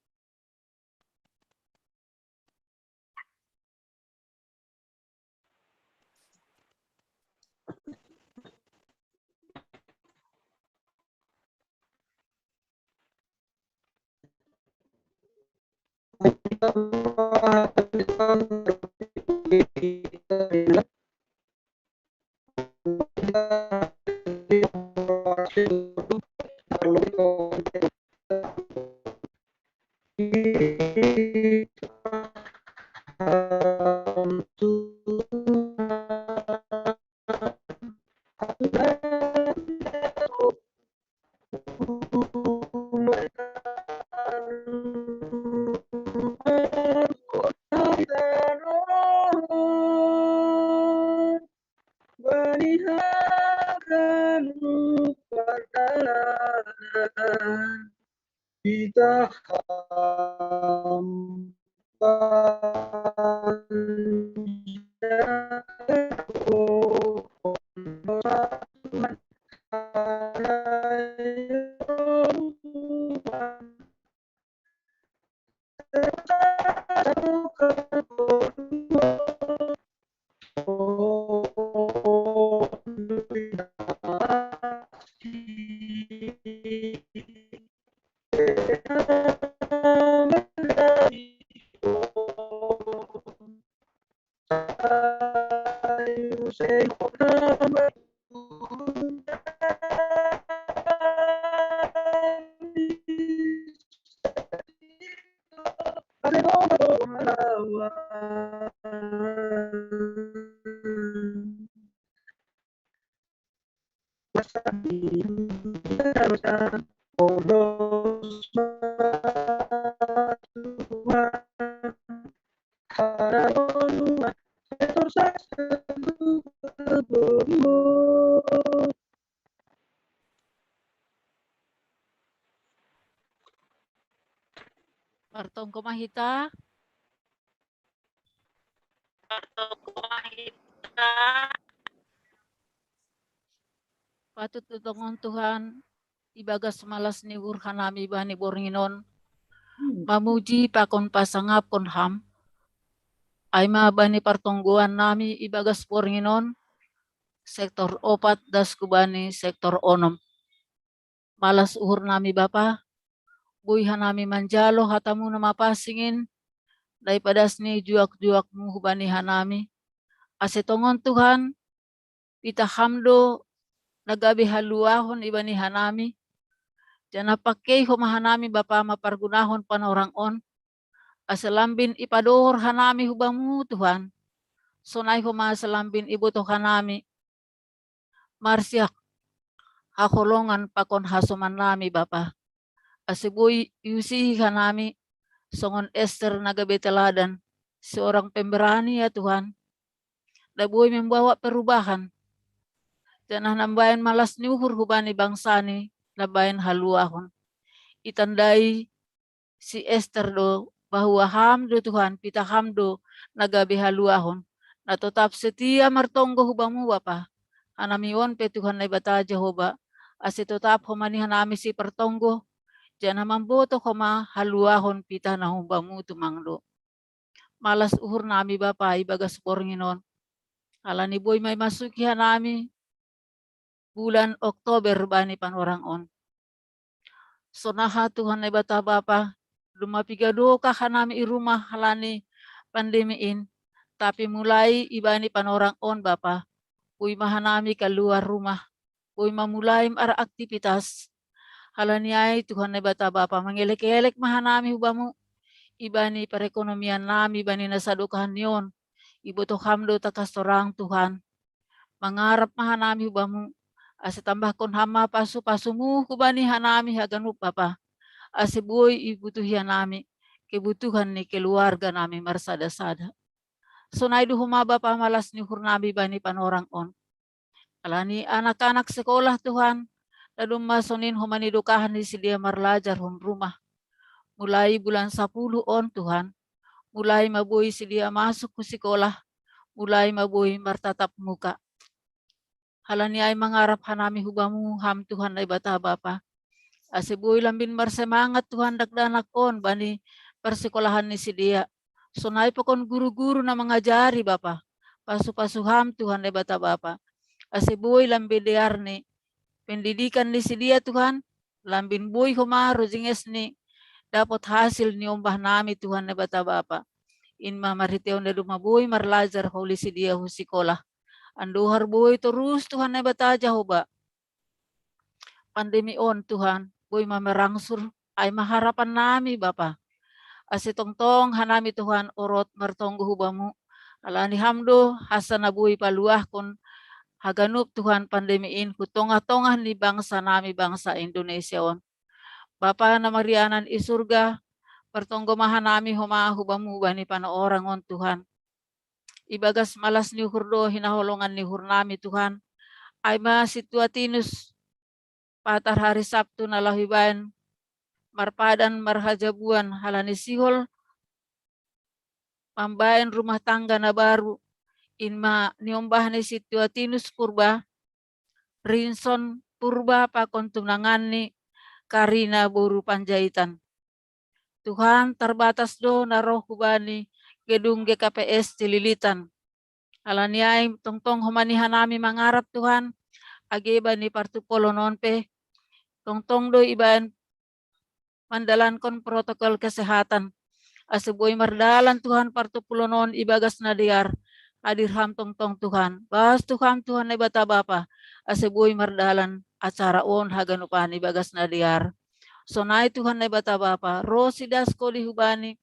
Partonggo ma hita. Partonggo ma hita. Patut do tongon Tuhan, ibagas malas ni uhur hanami bani borngin on, mamuji pakon pasangapkon Ham. Ai ma bani partonggoan nami ibagas borngin on, sektor opat das hubani sektor onom. Malas uhur nami Bapa, boi hanami manjalo hata-Mu na mapansing in, na ipadas ni juak-juak-Mu hubani hanami. Ase tongon Tuhan, pitah Ham do na gabe haluahon ibani hanami, janah pangkei homa hanami Bapa mapargunahon panorang on, ase lambin ipadohor hanami hu Bamu Tuhan. Sonai homa ase lambin ibotoh hanami marsiah haholongan pakon hasoman nami Bapa. Ase boi iusihi hanami songon Ester na gabe teladan, seorang pemberani ya Tuhan, na boi membawa perubahan, janah na mambahen malas ni uhur hubani bangsa-Ni na mambahen haluahon. Itandai si Ester do bahwa Ham do Tuhan, pitah Ham do na gabe haluahon, na totap setia martonggo hu Bamu Bapa. Hanami on pe Tuhan Naibata Jahowa, ase totap homa ni hanami sipartonggo, janah mambotoh homa haluahon pitah na hu Bamu tumang do. Malas uhur nami Bapa ibagas borngin on, halani boi ma imasuki hanami bulan Oktober bani panorang on. Sonaha Tuhan Naibata Bapa, domma piga dokah hanami i rumah halani pandemi in, tapi mulai ibani panorang on Bapa, boi ma hanami kaluar rumah, boi ma mulai maraktivitas. Halani ai Tuhan Naibata Bapa, mangelek-elek ma hanami hu Bamu ibani perekonomian nami bani na sadokah ni on. Ibotoh Ham do tangkas torang Tuhan. Mangarap ma hanami hu Bamu, ase tambahkon Ham ma pasu-pasu-Mu hubani hanami haganup Bapa, ase boi ibutuhi hanami kebutuhan ni keluarga nami marsada-sada. Sonai do homa Bapa malas ni uhur nami bani panorang on. Halani anak-anak sekolah Tuhan, na domma sonin homa nidokahan ni sidea marlajar hun rumah. Mulai bulan sapuluh on Tuhan, mulai ma boi sidea masuk hu sikolah, mulai ma boi martatap muka. Halani ai mangarap hanami hu Bamu Ham Tuhan Naibata Bapa, ase boi lambin marsemangat Tuhan dakdanak on bani parsikolahan ni sidea. Sonai pakon guru-guru na mangajari Bapa, pasu-pasu Ham Tuhan Naibata Bapa, ase boi lambin dear ni pendidikan ni sidea Tuhan, lambin boi homa rujinges ni dapot hasil ni ombah nami Tuhan Naibata Bapa. In ma marhitehon na domma boi marlajar holi sidia hu sikolah. Andohar boi torus Tuhan Naibata Jahowa. Pandemi on Tuhan, boi ma marangsur, ai ma harapan nami Bapa. Ase tongtong hanami Tuhan orot martonggo hu Bamu. Alani Ham do hasa na boi paluahkon haganup Tuhan pandemi in hu tongah-tongah ni bangsa nami bangsa Indonesia on. Bapa na marianan i surga, martonggo ma hanami homa hu Bamu bani panorang on Tuhan. Ibagas malas ni uhur do hinaholongan ni uhur nami Tuhan. Ai ma sintua Tinus patar hari Sabtu na laho ibaen marpadan marhajabuan halani sihol mambaen rumah tangga na baru. In ma niombah ni sintua Tinus Purba, Rinson Purba pakon tunanganni Karina boru Panjaitan. Tuhan, tarbatas do na roh hubani gedung G K P S Cililitan. Alani ai tongtong homa ni hanami mangarap Tuhan, age bani partumpolon on pe tongtong do ibaen mandalankon protokol kesehatan. Ase boi mardalan Tuhan partumpolon on ibagas na dear. Hadir Ham tongtong Tuhan. Bas tu Ham Tuhan Naibata Bapa, ase boi mardalan acara on haganupan ibagas na dear. Sonai Tuhan Naibata Bapa, ro sidas koli hubani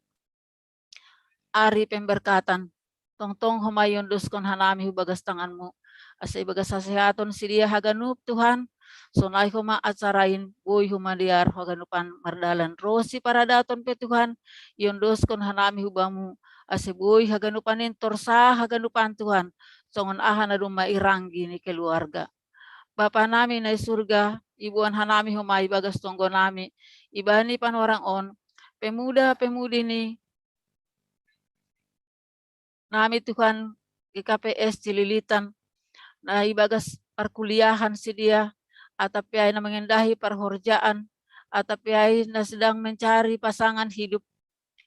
ari pemberkatan. Tongtong homa iondoskon hanami hubagas tanganmu. Ase ibagas hasehaton sidia haganup Tuhan. Sonai homa acara in boi homa dear haganupan mardalan. Ro siparadaton pe Tuhan, iondoskon hanami hu Bamu. Ase boi haganupan in torsa haganupan Tuhan. Songon aha na domma iranggi ni keluarga. Bapa nami na i surga, iboan hanami homa ibagas tonggo nami, ibani panorang on, pemuda-pemudi ni nami Tuhan G K P S Cililitan, na ibagas parkuliahan sidia, atap pe ai na mengendahi parhorjaan, atap pe ai na sedang mencari pasangan hidup.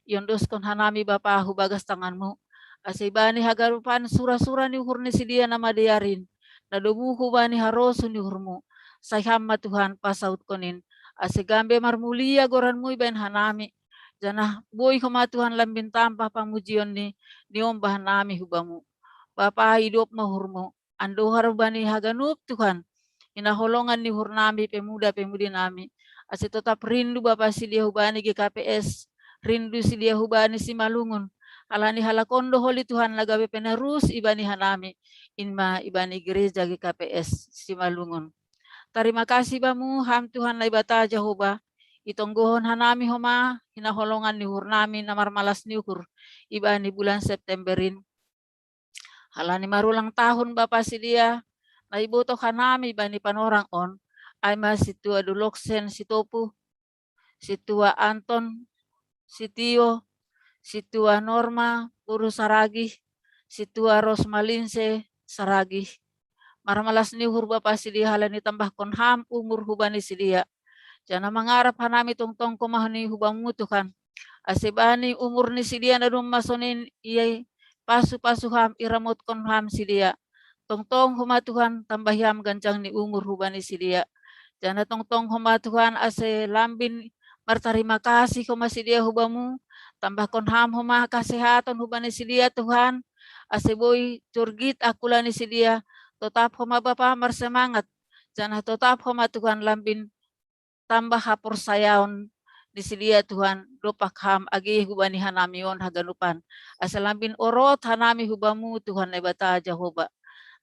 Iondoskon hanami Bapa hubagas tanganmu. Ase ibani haganupan sura-sura ni uhur ni sidia na madear in, na domu hubani harosuh ni uhurmu. Sai Ham ma Tuhan pasautkon in. Ase gabe marmulia goranmu ibaen hanami. Janah boi homa Tuhan lambin tambah pamujion ni, niombah nami hu Bamu. Bapa, idop ma uhurmu. Andohar bani haganup Tuhan. Hinaholongan ni uhur nami pemuda-pemudi nami. Ase totap rindu Bapa sidia hubani G K P S. Rindu sidia hubani Simalungun. Alani halak on do holi Tuhan na gabe penerus ibani hanami. In ma ibani gereja G K P S Simalungun. Tarima kasih Bamu Ham Tuhan Naibata Jahowa. Itonggohon hanami homa hinaholongan ni uhur nami na marmalas ni uhur ibani bulan September in. Alani marulang tahun Bapa sidia, na iboto hanami bani panorang on, ai ma sintua Doloksen Sitopu, sintua Anton Sitio, sintua Norma boru Saragih, sintua Rosmalinse Saragih. Marmalas ni uhur Bapa sidia halani tambahkon Ham umur hubani sidia. Janah mangarap hanami tongtong koma ni hu Bamu Tuhan. Ase bani umur ni sidia na domma sonin ia pasu-pasu Ham iramotkon Ham sidia. Tongtong homa Tuhan tambahi Ham ganjang ni umur hubani sidia. Janah tongtong homa Tuhan ase lambin martarima kasih homa sidia hu Bamu, tambahkon Ham homa kasehaton hubani sidia Tuhan, ase boi jorgit angkula ni sidia, totap homa Bapa marsemangat, janah totap homa Tuhan lambin tambah haporsayaon ni sidia Tuhan dompak Ham age hubani hanami on haganupan. Ase lambin orot hanami hu Bamu Tuhan Naibata Jahowa.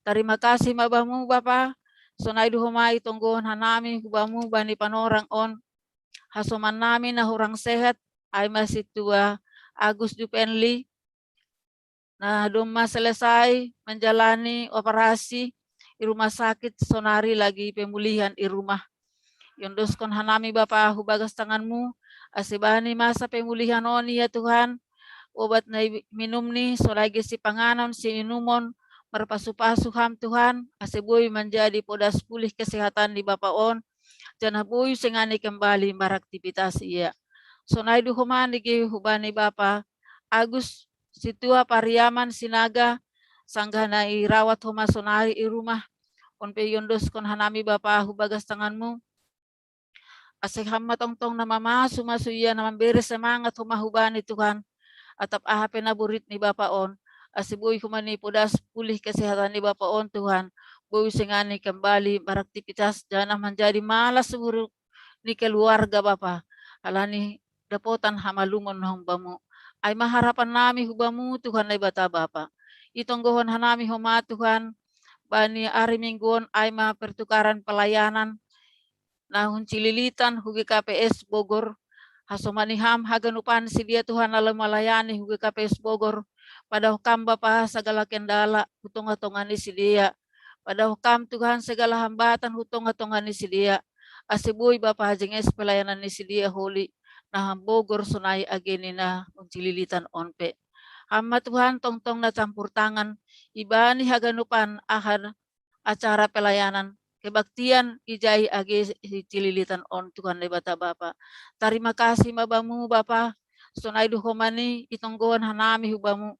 Tarima kasih ma Bamu Bapa, sonai do homa itonggohon hanami hu Bamu bani panorang on. Hasoman nami na hurang sehat, ai ma sintua Agus Jupenli, na domma selesai menjalani operasi i rumah sakit, sonari lagi pemulihan i rumah. Iondoskon hanami Bapa hubagas tanganmu, ase bani masa pemulihan on ia Tuhan, obat na minumni, sonai ge sipanganon siinumon, marpasu-pasu Ham Tuhan, ase boi manjadi podas pulih kesehatan ni Bapa on, janah boi sengani kembali maraktivitas ia. Sonai do homa nige hubani Bapa Agus sintua Pariaman Sinaga, sanggah na irawat homa sonari i rumah, on pe iondoskon hanami Bapa hubagas tanganmu. Ase hama tongtong na mamasu-masu ia na mambere semangat homa hubani Tuhan, atap aha pe na borit ni Bapa on, ase boi homa ni podas pulih kesehatan ni Bapa on Tuhan, boi sengani kembali beraktivitas janah manjadi malas suhuru ni keluarga Bapa, halani dapotan hamalumon na hom Bamu. Ai ma harapan nami hu Bamu Tuhan Naibata Bapa. Itonggohon hanami homa Tuhan, bani ari Minggu on ai ma pertukaran pelayanan na hun Cililitan hu G K P S Bogor, hasomani ham haganupan sidia Tuhan na lalom malayani hu G K P S Bogor, padaoh kam Bapa sagala kendala hu tongah-tongah ni sidia, padaoh kam Tuhan sagala hambatan hu tongah-tongah ni sidia, ase boi Bapa jenges pelayanan ni sidia holi na ham Bogor sonai age ni na hun Cililitan on pe. Hama Tuhan tongtong na campur tangan ibani haganupan aha acara pelayanan kebaktian ijai age hi Cililitan on Tuhan Naibata Bapa. Tarima kasih ma Bamu Bapa, sonai du homa ni itonggohon hanami hu Bamu.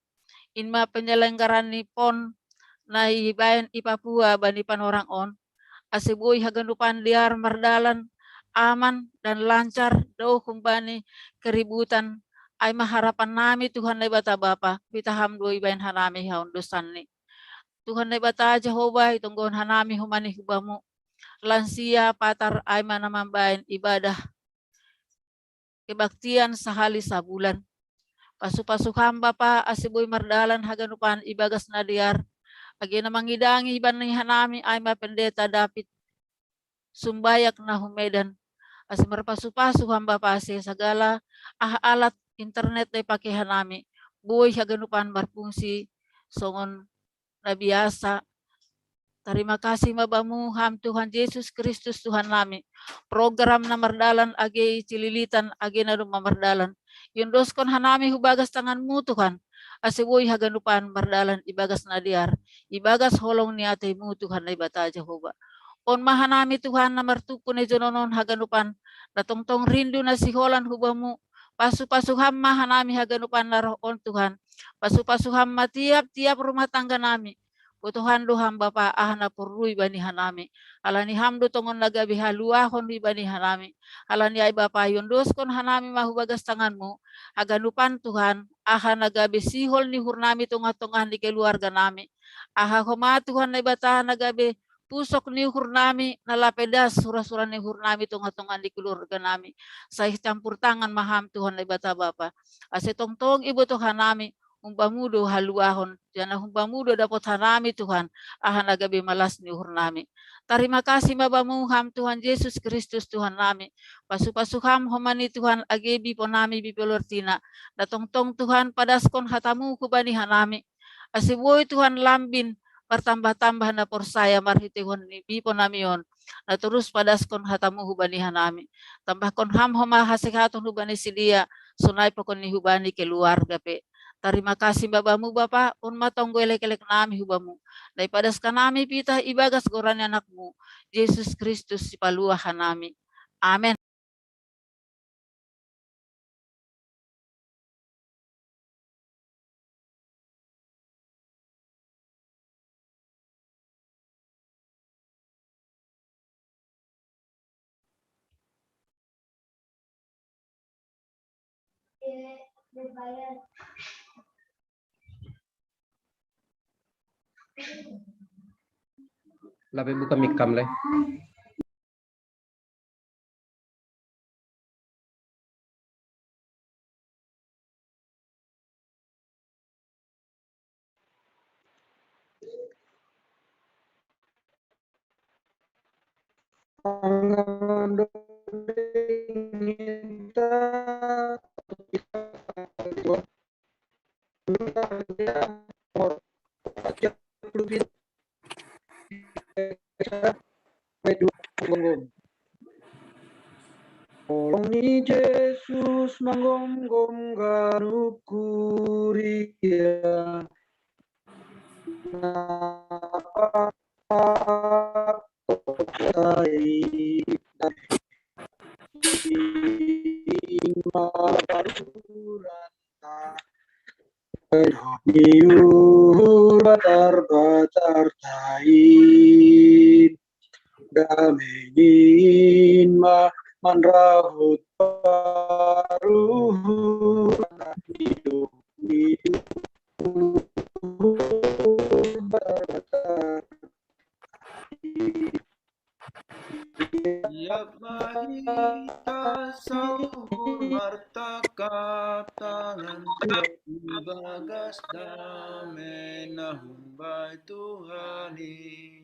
In ma penyelenggaran ni pon na ibaen i Papua bani panorang on, ase boi haganupan dear mardalan aman dan lancar, daoh humbani keributan. Ai ma harapan nami Tuhan Naibata Bapa, pitah ham do ibaen hanami haondosan ni. Tuhan Naibata Jehovah, itonggohon hanami homa ni hu Bamu. Lansia patar ai ma na mambaen ibadah kebaktian sahali sabulan. Pasu-pasu ham Bapa ase boi mardalan haganupan ibagas na dear, age na mangidangi bani hanami ai ma Pendeta David Sumbayak na hu Medan. Ase marpasu-pasu ham Bapa ase sagala aha alat internet na ipake hanami boi haganupan marfungsi songon na biasa. Tarima kasih ma Bamu ham Tuhan Jesus Kristus Tuhan nami. Program na mardalan age i Cililitan age na domma mardalan, iondoskon hanami hu bagas tanganmu Tuhan, ase boi haganupan mardalan ibagas na dear, ibagas holong ni ateimu Tuhan Naibata Jehovah. On ma hanami Tuhan na martumpu nejonon on haganupan, na tongtong rindu na siholan hu Bamu. Pasu-pasu ham ma hanami haganupan na roh on Tuhan. Pasu-pasu ham ma tiap-tiap rumah tangga nami. Botohan do ham Bapa aha na porlu ibani hanami. Halani ham do tongon na gabe haluahon ibani hanami. Halani ai Bapa iondoskon hanami ma hu bagas tanganmu haganupan Tuhan, aha na gabe sihol ni uhur nami tongah-tongah ni keluarga nami. Aha homa Tuhan Naibata na gabe pusok ni uhur nami, na lape das sura-sura ni uhur nami tongah-tongah ni keluarga nami. Sai campur tangan ma ham Tuhan Naibata Bapa. Ase tongtong ibotoh hanami, hum Bamu do haluahon, janah hum Bamu do dapot hanami Tuhan, aha na gabe malas ni uhur nami. Tarima kasih ma Bamu ham Tuhan Jesus Kristus Tuhan nami. Pasu-pasu ham homa ni Tuhan age bipo nami bipo Lortina. Na tongtong Tuhan padaskon hatamu hubani hanami. Ase boi Tuhan lambin martambah-tambah na porsaya marhiteihon ni bipo nami on. Na torus padaskon hatamu hubani hanami. Tambahkon ham homa hasehaton hubani sidia, sonai pokon ni hubani keluarga pe. Tarima kasih ma Bamu Bapa, on ma tonggo elek-elek nami hu Bamu. Na ipadas hanami pitah ibagas goran ni Anakmu, Jesus Kristus Sipaluah hanami. Amen. Lape buka mic kam le. Holong ni Jesus manggomgom ganup kuria. Napa tai Niur batar-batar tain, damengin ma manrahut paruhur, manangidu-ngidu. Iap ma hita sauhur martangkap tangan, ibagas dame na humbani Tuhan i.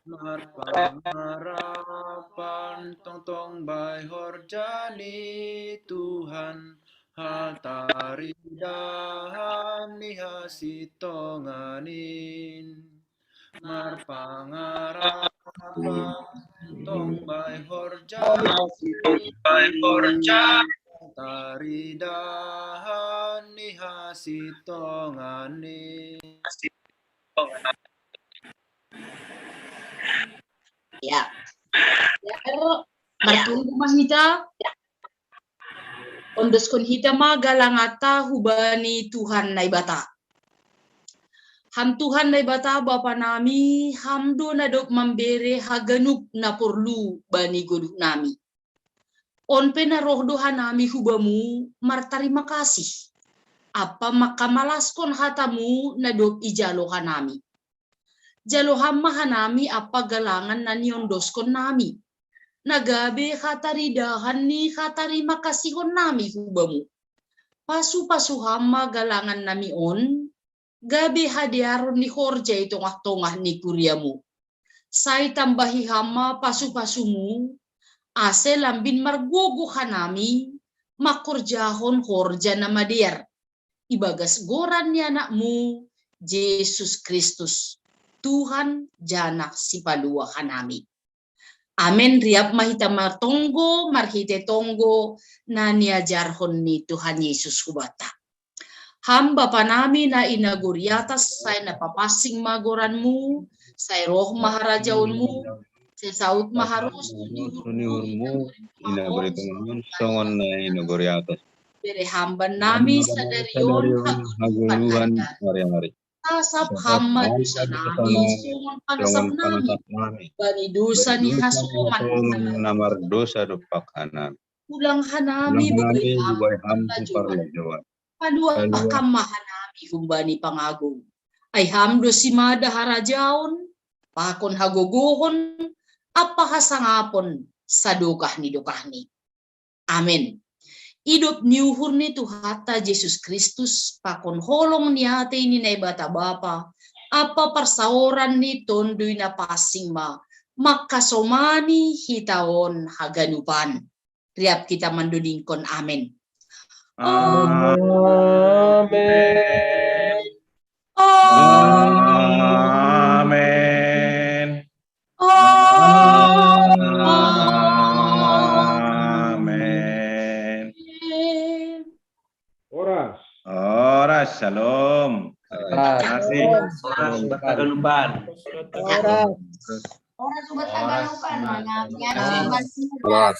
Marpangarapan tongtong bai horja ni Tuhan, hataridahan ni hasintongan in. Marpangarapan tongtong bai horja, bai horja, hataridahan ni hasintongan in. Ya. Ya, martunggu ma hita. Ondoskon hita ma galanganta hubani Tuhan Naibata. Ham Tuhan Naibata Bapa nami, Ham do na dob mambere haganup na porlu bani goluh nami. On pe na roh do hanami hubamu martarima kasih ampa mangkamalaskon hatamu na dob ijalo hanami. Jalo Ham ma hanami ampa galangan na niondoskon nami, na gabe hataridahan ni hatarima kasihon nami hubamu. Pasu-pasu Ham ma galangan nami on, gabe hadearon ni horja i tongah-tongah ni kuriamu. Sai tambahi Ham ma pasu-pasumu, ase lambin margogoh hanami mangkorjahon horja na madear, ibagas goran ni Anakmu, Jesus Kristus, Tuhan janah Sipalua hanami. Amen. Riap ma hita martonggo marhite tonggo na niajarhon ni Tuhan Jesus hubanta. Ham Bapa nami na i nagori atas, sai na papansing ma goranmu, sai roh ma harajaonmu, sai saut ma harosuh ni uhurmu i nagori tongah on songon na i nagori atas. Bere Ham bannami sadari on hagoluhan ari-ari. Pasap Ham ma dosa nami songon panasap nami bani dosa ni hasoman na mardosa dompak hanami. Ulang hanami bubai Ham tu parlajouan. Paluahkan ma hanami humbani pangago. Ai Ham do simada harajaon, pakon hagogohon, ampa hasangapon sadokah ni dokahni. Amen. Idop ni uhur ni Tuhanta Jesus Kristus pakon holong ni atei ni Naibata Bapa ampa parsaoran ni Tonduy Napansing ma mangkasomani hita on haganupan. Riap hita mandodingkon amen. Amen. Amen. Amen. Horas. Horas, shalom. Horas. Terima kasih. Horas, Sobat Hagalupan. Horas, Sobat Hagalupan. Horas.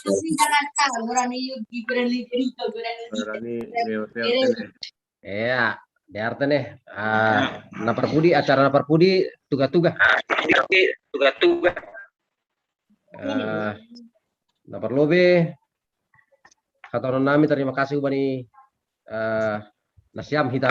Iya, di arte nih. Ah, na parpudi, acara na parpudi, tuga-tuga. Ah, na parlobei, hatahonon nami tarima kasih hubani, ah, nasiam hita